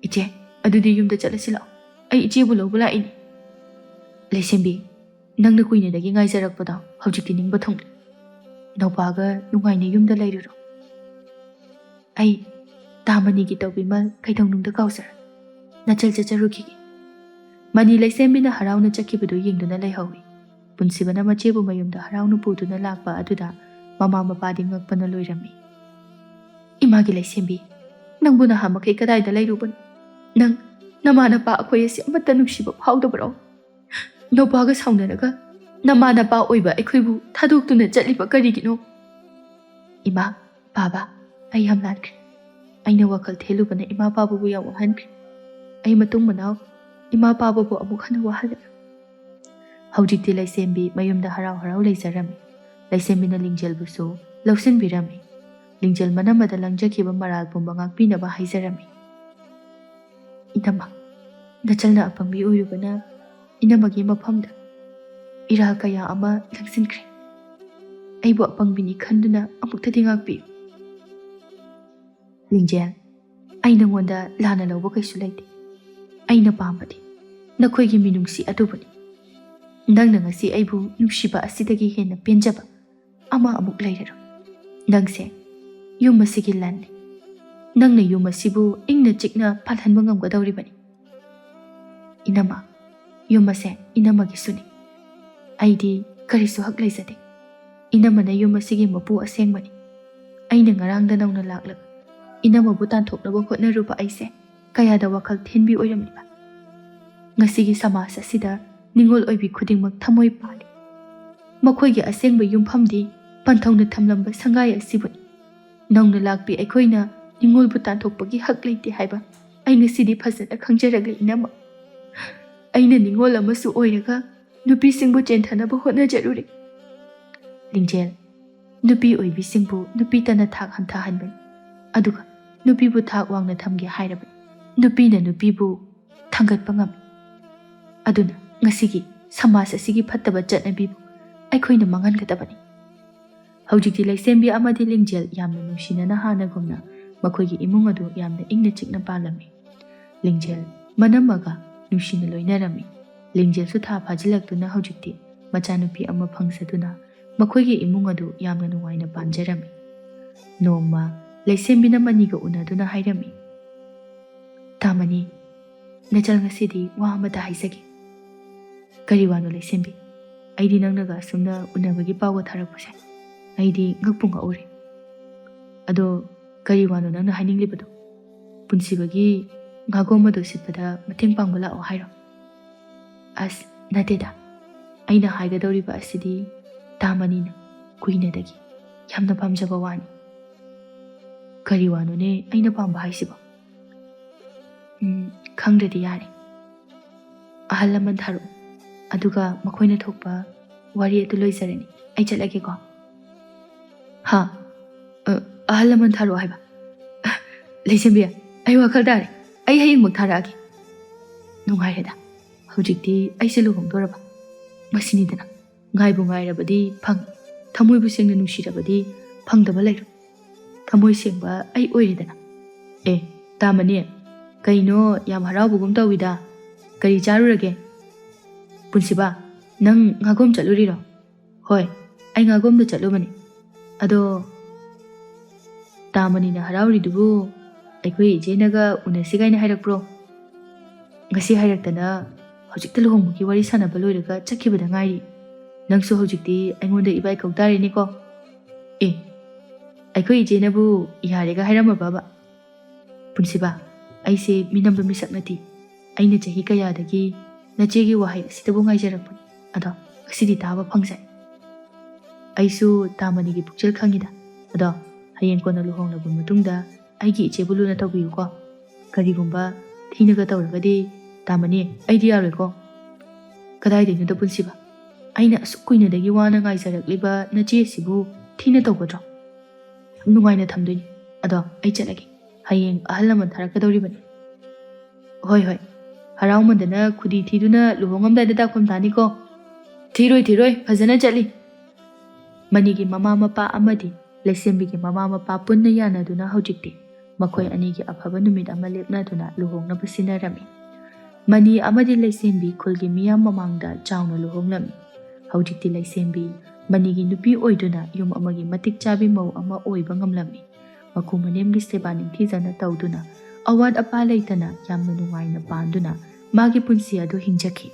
ꯏꯆꯦ, ꯑꯗꯨꯗꯤ ꯌꯨꯝꯗ ꯆꯠꯂꯁꯤ ꯂꯥꯛꯑꯣ꯫ ꯑꯩ ꯏꯆꯦꯕꯨ ꯂꯧꯕ ꯂꯥꯛꯏꯅꯤ꯫" "ꯂꯩꯁꯦꯝꯕꯤ, ꯅꯪꯅ ꯀꯨꯏꯅꯗꯒꯤ ꯉꯥꯏꯖꯔꯛꯄꯗꯣ ꯍꯧꯖꯤꯛꯇꯤ ꯅꯤꯡꯕ ꯊꯨꯡꯂꯦ꯫ ꯅꯧꯄꯥꯒ ꯅꯨꯡꯉꯥꯏꯅ ꯌꯨꯝꯗ ꯂꯩꯔꯨꯔꯣ꯫ ꯑꯩ ꯇꯥꯃꯅꯤꯒꯤ ꯇꯧꯕꯤꯃꯜ ꯀꯩꯗꯧꯅꯨꯡꯗ ꯀꯥꯎꯖꯔꯣꯏ꯫ ꯅꯆꯜ ꯆꯠꯆꯔꯨꯈꯤꯒꯦ꯫" ꯃꯅꯤ ꯂꯩꯁꯦꯝꯕꯤꯅ ꯍꯔꯥꯎꯅ ꯆꯠꯈꯤꯕꯗꯨ ꯌꯦꯡꯗꯨꯅ ꯂꯩꯍꯧꯏ꯫ ꯄꯨꯟꯁꯤꯕꯅ ꯃꯆꯦꯕꯨ ꯃꯌꯨꯝꯗ ꯍꯔꯥꯎꯅ ꯄꯨꯗꯨꯅ ꯂꯥꯛꯄ ꯑꯗꯨꯗ ꯃꯃꯥ ꯃꯄꯥꯗꯤ ꯉꯛꯄꯅ ꯂꯣꯏꯔꯝꯃꯤ꯫ "ꯏꯃꯥꯒꯤ ꯂꯩꯁꯦꯝꯕꯤ, ꯅꯪꯕꯨ ꯅꯍꯥ ꯃꯈꯩ ꯀꯗꯥꯏꯗ ꯂꯩꯔꯨꯕꯅꯣ? ꯅꯪ, ꯅꯃꯥ ꯅꯄꯥ ꯑꯩꯈꯣꯏ ꯑꯁꯤ ꯑꯃꯠꯇ ꯅꯨꯡꯁꯤꯕ ꯐꯥꯎꯗꯕꯔꯣ? ꯅꯧꯄꯥꯒ ꯁꯥꯎꯅꯔꯒ ꯅꯃꯥ ꯅꯄꯥ ꯑꯣꯏꯕ ꯑꯩꯈꯣꯏꯕꯨ ꯊꯥꯗꯣꯛꯇꯨꯅ ꯆꯠꯂꯤꯕ ꯀꯔꯤꯒꯤꯅꯣ?" "ꯏꯃꯥ, ꯄꯥꯕ, ꯑꯩ ꯌꯥꯝ ꯂꯥꯟꯈ꯭ꯔꯦ꯫ ꯑꯩꯅ ꯋꯥꯈꯜ ꯊꯦꯜꯂꯨꯕꯅ ꯏꯃꯥ ꯄꯥꯕꯕꯨ ꯌꯥꯝ ꯋꯥꯍꯟꯈ꯭ꯔꯦ꯫ ꯑꯩ ꯃꯇꯨꯡ ꯃꯅꯥꯎ ꯏꯃꯥ ꯄꯥꯕꯕꯨ ꯑꯃꯨꯛ ꯍꯟꯅ ꯋꯥꯍꯜꯂꯔꯣꯏ꯫" ꯍꯧꯖꯤꯛꯇꯤ ꯂꯩꯁꯦꯝꯕꯤ ꯃꯌꯨꯝꯗ ꯍꯔꯥꯎ ꯍꯔꯥꯎ ꯂꯩꯖꯔꯝꯃꯤ꯫ ꯂꯩꯁꯦꯝꯕꯤꯅ ꯂꯤꯡꯖꯦꯜꯕꯨꯁꯨ ꯂꯧꯁꯤꯟꯕꯤꯔꯝꯃꯤ꯫ ꯂꯤꯡꯖꯦꯜ ꯃꯅꯝꯃꯗ ꯂꯪꯖꯈꯤꯕ ꯃꯔꯥꯜ ꯄꯨꯝꯕ ꯉꯥꯛꯄꯤꯅꯕ ꯍꯥꯏꯖꯔꯝꯃꯤ꯫ "ꯏꯅꯝꯃ, ꯅꯆꯜꯅ ꯑꯄꯪꯕꯤ ꯑꯣꯏꯔꯨꯕꯅ ꯏꯅꯝꯃꯒꯤ ꯃꯐꯝꯗ ꯏꯔꯥꯜ ꯀꯌꯥ ꯑꯃ ꯂꯪꯁꯤꯟꯈ꯭ꯔꯦ꯫ ꯑꯩꯕꯨ ꯑꯄꯪꯕꯤꯅꯤ ꯈꯟꯗꯨꯅ ꯑꯃꯨꯛꯇꯗꯤ ꯉꯥꯛꯄꯤꯌꯨ꯫" "ꯂꯤꯡꯖꯦꯜ, ꯑꯩ ꯅꯉꯣꯟꯗ ꯂꯥꯟꯅ ꯂꯧꯕ ꯀꯩꯁꯨ ꯂꯩꯇꯦ꯫ ꯑꯩꯅ ꯄꯥꯝꯕꯗꯤ ꯅꯈꯣꯏꯒꯤ ꯃꯤꯅꯨꯡꯁꯤ ꯑꯗꯨꯕꯨꯅꯤ꯫ ꯅꯪꯅ ꯉꯁꯤ ꯑꯩꯕꯨ ꯅꯨꯡꯁꯤꯕ ꯑꯁꯤꯗꯒꯤ ꯍꯦꯟꯅ ꯄꯦꯟꯖꯕ ꯑꯃ ꯑꯃꯨꯛ ꯂꯩꯔꯔꯣꯏ꯫ ꯅꯪꯁꯦ ꯌꯨꯝ ꯑꯁꯤꯒꯤ ꯂꯟꯅꯤ꯫ ꯅꯪꯅ ꯌꯨꯝ ꯑꯁꯤꯕꯨ ꯏꯪꯅ ꯆꯤꯛꯅ ꯄꯥꯜꯍꯟꯕ ꯉꯝꯒꯗꯧꯔꯤꯕꯅꯤ꯫ ꯏꯅꯝꯃ, ꯌꯨꯝ ꯑꯁꯦ ꯏꯅꯝꯃꯒꯤꯁꯨꯅꯤ꯫ ꯑꯩꯗꯤ ꯀꯔꯤꯁꯨ ꯍꯛ ꯂꯩꯖꯗꯦ꯫ ꯏꯅꯝꯃꯅ ꯌꯨꯝ ꯑꯁꯤꯒꯤ ꯃꯄꯨ ꯑꯁꯦꯡꯕꯅꯤ꯫ ꯑꯩꯅ ꯉꯔꯥꯡꯗ ꯅꯧꯅ ꯂꯥꯛꯂꯒ ꯏꯅꯝꯃꯕꯨ ꯇꯥꯟꯊꯣꯛꯅꯕ ꯍꯣꯠꯅꯔꯨꯕ ꯑꯩꯁꯦ ꯀꯌꯥꯗ ꯋꯥꯈꯜ ꯊꯤꯟꯕꯤ ꯑꯣꯏꯔꯝꯂꯤꯕ꯫ ꯉꯁꯤꯒꯤ ꯁꯃꯥꯖ ꯑꯁꯤꯗ ꯅꯤꯡꯉꯣꯜ ꯑꯣꯏꯕꯤ ꯈꯨꯗꯤꯡꯃꯛ ꯊꯃꯣꯏ ꯄꯥꯜꯂꯤ꯫ ꯃꯈꯣꯏꯒꯤ ꯑꯁꯦꯡꯕ ꯌꯨꯝꯐꯝꯗꯤ ꯄꯟꯊꯧꯅ ꯊꯝꯂꯝꯕ ꯁꯪꯒꯥꯏ ꯑꯁꯤꯕꯨꯅꯤ꯫ ꯅꯧꯅ ꯂꯥꯛꯄꯤ ꯑꯩꯈꯣꯏꯅ ꯅꯤꯡꯉꯣꯜꯕꯨ ꯇꯥꯟꯊꯣꯛꯄꯒꯤ ꯍꯛ ꯂꯩꯇꯦ ꯍꯥꯏꯕ ꯑꯩ ꯉꯁꯤꯗꯤ ꯐꯖꯅ ꯈꯪꯖꯔꯛꯂꯦ ꯏꯅꯝꯃ꯫ ꯑꯩꯅ ꯅꯤꯡꯉꯣꯜ ꯑꯃꯁꯨ ꯑꯣꯏꯔꯒ ꯅꯨꯄꯤꯁꯤꯡꯕꯨ ꯆꯦꯟꯊꯅꯕ ꯍꯣꯠꯅꯖꯔꯨꯔꯦ꯫" "ꯂꯤꯡꯖꯦꯜ, ꯅꯨꯄꯤ ꯑꯣꯏꯕꯤꯁꯤꯡꯕꯨ ꯅꯨꯄꯤꯇꯅ ꯊꯥꯛ ꯍꯟꯊꯍꯟꯕꯅꯤ, ꯑꯗꯨꯒ ꯅꯨꯄꯤꯕꯨ ꯊꯥꯛ ꯋꯥꯡꯅ ꯊꯝꯒꯦ ꯍꯥꯏꯔꯕꯗꯤ ꯅꯨꯄꯤꯅ ꯅꯨꯄꯤꯕꯨ ꯊꯥꯡꯒꯠꯄ ꯉꯝꯃꯤ꯫ ꯑꯗꯨꯅ ꯉꯁꯤꯒꯤ ꯁꯃꯥꯖ ꯑꯁꯤꯒꯤ ꯐꯠꯇꯕ ꯆꯠꯅꯕꯤꯕꯨ ꯑꯩꯈꯣꯏꯅ ꯃꯥꯡꯍꯟꯒꯗꯕꯅꯤ꯫" ꯍꯧꯖꯤꯛꯇꯤ ꯂꯩꯁꯦꯝꯕꯤ ꯑꯃꯗꯤ ꯂꯤꯡꯖꯦꯜ ꯌꯥꯝꯅ ꯅꯨꯡꯁꯤꯅꯅ ꯍꯥꯟꯅꯒꯨꯝꯅ ꯃꯈꯣꯏꯒꯤ ꯏꯃꯨꯡ ꯑꯗꯨ ꯌꯥꯝꯅ ꯏꯪꯅ ꯆꯤꯛꯅ ꯄꯥꯜꯂꯝꯃꯤ꯫ ꯂꯤꯡꯖꯦꯜ ꯃꯅꯝꯃꯒ ꯅꯨꯡꯁꯤꯅ ꯂꯣꯏꯅꯔꯝꯃꯤ꯫ ꯂꯤꯡꯖꯦꯜꯁꯨ ꯊꯥ ꯐꯥꯖꯤꯜꯂꯛꯇꯨꯅ ꯍꯧꯖꯤꯛꯇꯤ ꯃꯆꯥꯅꯨꯄꯤ ꯑꯃ ꯐꯪꯖꯗꯨꯅ ꯃꯈꯣꯏꯒꯤ ꯏꯃꯨꯡ ꯑꯗꯨ ꯌꯥꯝꯅ ꯅꯨꯡꯉꯥꯏꯅ ꯄꯥꯟꯖꯔꯝꯃꯤ꯫ ꯅꯣꯡꯃ ꯂꯩꯁꯦꯝꯕꯤꯅ ꯃꯅꯤꯒ ꯎꯅꯗꯨꯅ ꯍꯥꯏꯔꯝꯃꯤ, "ꯇꯥꯃꯅꯤ, ꯅꯆꯜ, ꯉꯁꯤꯗꯤ ꯋꯥ ꯑꯃꯇ ꯍꯥꯏꯖꯒꯦ꯫" "ꯀꯔꯤ ꯋꯥꯅꯣ ꯂꯩꯁꯦꯝꯕꯤ? ꯑꯩꯗꯤ ꯅꯪꯅꯒ ꯑꯁꯨꯝꯅ ꯎꯅꯕꯒꯤ ꯄꯥꯎꯒ ꯊꯥꯔꯛꯄꯁꯦ ꯑꯩꯗꯤ ꯉꯛꯄꯨ ꯉꯛꯎꯔꯦ꯫ ꯑꯗꯣ ꯀꯔꯤ ꯋꯥꯅꯣ ꯅꯪꯅ ꯍꯥꯏꯅꯤꯡꯂꯤꯕꯗꯣ? ꯄꯨꯟꯁꯤꯕꯒꯤ ꯉꯥꯒꯣꯝ ꯑꯗꯨ ꯁꯤꯠꯄꯗ ꯃꯇꯦꯡ ꯄꯥꯡꯕ ꯂꯥꯛꯑꯣ ꯍꯥꯏꯔꯣ?" "ꯑꯁ, ꯅꯠꯇꯦꯗ꯫ ꯑꯩꯅ ꯍꯥꯏꯒꯗꯧꯔꯤꯕ ꯑꯁꯤꯗꯤ ꯇꯥꯃꯅꯤꯅ ꯀꯨꯏꯅꯗꯒꯤ ꯌꯥꯝꯅ ꯄꯥꯝꯖꯕ ꯋꯥꯅꯤ꯫" "ꯀꯔꯤ ꯋꯥꯅꯣꯅꯦ ꯑꯩꯅ ꯄꯥꯝꯕ ꯍꯥꯏꯁꯤꯕꯣ?" "ꯎꯝ, ꯈꯪꯗ꯭ꯔꯗꯤ ꯌꯥꯔꯦ꯫ ꯑꯍꯜ ꯂꯃꯟ ꯊꯥꯔꯛꯎ, ꯑꯗꯨꯒ ꯃꯈꯣꯏꯅ ꯊꯣꯛꯄ ꯋꯥꯔꯤ ꯑꯗꯨ ꯂꯣꯏꯖꯔꯅꯤ꯫" ꯑꯩ ꯆꯠꯂꯒꯦꯀꯣ꯫ ꯍꯥ? ꯑ, ꯑꯍꯜ ꯂꯃꯟ ꯊꯥꯔꯛꯑꯣ ꯍꯥꯏꯕ? ꯂꯩꯁꯦꯝꯕꯤ, ꯑꯩ ꯋꯥꯈꯜ ꯇꯥꯔꯦ꯫ ꯑꯩ ꯍꯌꯦꯡꯃꯛ ꯊꯥꯔꯛꯑꯒꯦ꯫ ꯅꯨꯡꯉꯥꯏꯔꯦꯗ꯫ ꯍꯧꯖꯤꯛꯇꯤ ꯑꯩꯁꯦ ꯂꯨꯍꯣꯡꯗꯣꯔꯕ꯫ ꯃꯁꯤꯅꯤꯗꯅ꯫ ꯉꯥꯏꯕꯨ ꯉꯥꯏꯔꯕꯗꯤ ꯐꯪꯉꯤ꯫ ꯊꯃꯣꯏꯕꯨ ꯁꯦꯡꯅ ꯅꯨꯡꯁꯤꯔꯕꯗꯤ ꯐꯪꯗꯕ ꯂꯩꯔꯣꯏ꯫ ꯊꯃꯣꯏ ꯁꯦꯡꯕ ꯑꯩ ꯑꯣꯏꯔꯦꯗꯅ꯫ ꯑꯦ, ꯇꯥꯃꯅꯤ, ꯀꯩꯅꯣ ꯌꯥꯝ ꯍꯔꯥꯎꯕꯒꯨꯝ ꯇꯧꯋꯤꯗ꯫ ꯀꯔꯤ ꯆꯥꯔꯨꯔꯒꯦ? ꯄꯨꯟꯁꯤꯕ, ꯅꯪ ꯉꯥꯒꯣꯝ ꯆꯠꯂꯨꯔꯤꯔꯣ? ꯍꯣꯏ, ꯑꯩ ꯉꯥꯒꯣꯝꯗ ꯆꯠꯂꯨꯕꯅꯤ꯫ ꯑꯗꯣ, ꯇꯥꯃꯅꯤꯅ ꯍꯔꯥꯎꯔꯤꯗꯨꯕꯨ ꯑꯩꯈꯣꯏ ꯏꯆꯦꯅꯒ ꯎꯅꯁꯤ ꯀꯥꯏꯅ ꯍꯥꯏꯔꯛꯄ꯭ꯔꯣ? ꯉꯁꯤ ꯍꯥꯏꯔꯛꯇꯅ ꯍꯧꯖꯤꯛꯇ ꯂꯨꯍꯣꯡꯕꯒꯤ ꯋꯥꯔꯤ ꯁꯥꯟꯅꯕ ꯂꯣꯏꯔꯒ ꯆꯠꯈꯤꯕꯗ ꯉꯥꯏꯔꯤ꯫ ꯅꯪꯁꯨ ꯍꯧꯖꯤꯛꯇꯤ ꯑꯩꯉꯣꯟꯗ ꯏꯕꯥꯏ ꯀꯧ ꯇꯥꯔꯦꯅꯦꯀꯣ꯫ ꯑꯦ, ꯑꯩꯈꯣꯏ ꯏꯆꯦꯅꯕꯨ ꯌꯥꯔꯦꯒ ꯍꯥꯏꯔꯝꯃꯕꯕ? ꯄꯨꯟꯁꯤꯕ, ꯑꯩꯁꯦ ꯃꯤꯅꯝꯕ ꯃꯤꯁꯛ ꯅꯠꯇꯦ꯫ ꯑꯩꯅ ꯆꯍꯤ ꯀꯌꯥꯗꯒꯤ ꯅꯆꯦꯒꯤ ꯋꯥꯍꯩ ꯑꯁꯤꯗꯕꯨ ꯉꯥꯏꯖꯔꯛꯄꯅꯤ꯫ ꯑꯗꯣ ꯉꯁꯤꯗꯤ ꯇꯥꯕ ꯐꯪꯖꯩ꯫ ꯑꯩꯁꯨ ꯇꯥꯃꯅꯤꯒꯤ ꯄꯨꯛꯆꯦꯜ ꯈꯪꯉꯤꯗ꯫ ꯑꯗꯣ ꯍꯌꯦꯡ ꯀꯣꯟꯅ ꯂꯨꯍꯣꯡꯂꯕ ꯃꯇꯨꯡꯗ ꯑꯩꯒꯤ ꯏꯆꯦꯕꯨ ꯂꯨꯅ ꯇꯧꯕꯤꯌꯨꯀꯣ꯫ ꯀꯔꯤꯒꯨꯝꯕ ꯊꯤꯅꯒ ꯇꯧꯔꯒꯗꯤ, ꯇꯥꯃꯅꯤ, ꯑꯩꯗꯤ ꯌꯥꯔꯣꯏꯀꯣ꯫ ꯀꯗꯥꯏꯗꯩꯅꯣꯗ ꯄꯨꯟꯁꯤꯕ? ꯑꯩꯅ ꯑꯁꯨꯛ ꯀꯨꯏꯅꯗꯒꯤ ꯋꯥꯅ ꯉꯥꯏꯖꯔꯛꯂꯤꯕ ꯅꯆꯦ ꯑꯁꯤꯕꯨ ꯊꯤꯅ ꯇꯧꯒꯗ꯭ꯔꯣ? ꯌꯥꯝ ꯅꯨꯡꯉꯥꯏꯅ ꯊꯝꯗꯣꯏꯅꯤ꯫ ꯑꯗꯣ ꯑꯩ ꯆꯠꯂꯒꯦ꯫ ꯍꯌꯦꯡ ꯑꯍꯜ ꯂꯃꯟ ꯊꯥꯔꯛꯀꯗꯧꯔꯤꯕꯅꯤ꯫ ꯍꯣꯏ, ꯍꯣꯏ꯫ ꯍꯔꯥꯎꯃꯟꯗꯅ ꯈꯨꯗꯤ ꯊꯤꯗꯨꯅ ꯂꯨꯍꯣꯡꯉꯝꯗꯥꯏꯗ ꯗꯥꯛꯐꯝ ꯇꯥꯅꯤꯀꯣ꯫ ꯊꯤꯔꯣꯏ, ꯊꯤꯔꯣꯏ, ꯐꯖꯅ ꯆꯠꯂꯤ꯫ ꯃꯅꯤꯒꯤ ꯃꯃꯥ ꯃꯄꯥ ꯑꯃꯗꯤ ꯂꯩꯁꯦꯝꯕꯤꯒꯤ ꯃꯃꯥ ꯃꯄꯥ ꯄꯨꯟꯅ ꯌꯥꯅꯗꯨꯅ ꯍꯧꯖꯤꯛꯇꯤ ꯃꯈꯣꯏ ꯑꯅꯤꯒꯤ ꯑꯐꯕ ꯅꯨꯃꯤꯠ ꯑꯃ ꯂꯦꯞꯅꯗꯨꯅ ꯂꯨꯍꯣꯡꯅꯕ ꯁꯤꯟꯅꯔꯝꯃꯤ꯫ ꯃꯅꯤ ꯑꯃꯗꯤ ꯂꯩꯁꯦꯝꯕꯤ ꯈꯨꯜꯒꯤ ꯃꯤꯌꯥꯝ ꯃꯃꯥꯡꯗ ꯆꯥꯎꯅ ꯂꯨꯍꯣꯡꯂꯝꯃꯤ꯫ ꯍꯧꯖꯤꯛꯇꯤ ꯂꯩꯁꯦꯝꯕꯤ ꯃꯅꯤꯒꯤ ꯅꯨꯄꯤ ꯑꯣꯏꯗꯨꯅ ꯌꯨꯝ ꯑꯃꯒꯤ ꯃꯇꯤꯛ ꯆꯥꯕꯤ ꯃꯧ ꯑꯃ ꯑꯣꯏꯕ ꯉꯝꯂꯝꯃꯤ꯫ ꯃꯀꯨ ꯃꯅꯦꯝꯒꯤ ꯁꯦꯕꯥ ꯅꯤꯡꯊꯤꯖꯅ ꯇꯧꯗꯨꯅ, ꯑꯋꯥꯠ ꯑꯄꯥ ꯂꯩꯇꯅ ꯌꯥꯝꯅ ꯅꯨꯡꯉꯥꯏꯅ ꯄꯥꯟꯗꯨꯅ ꯃꯥꯒꯤ ꯄꯨꯟꯁꯤ ꯑꯗꯨ ꯍꯤꯡꯖꯈꯤ꯫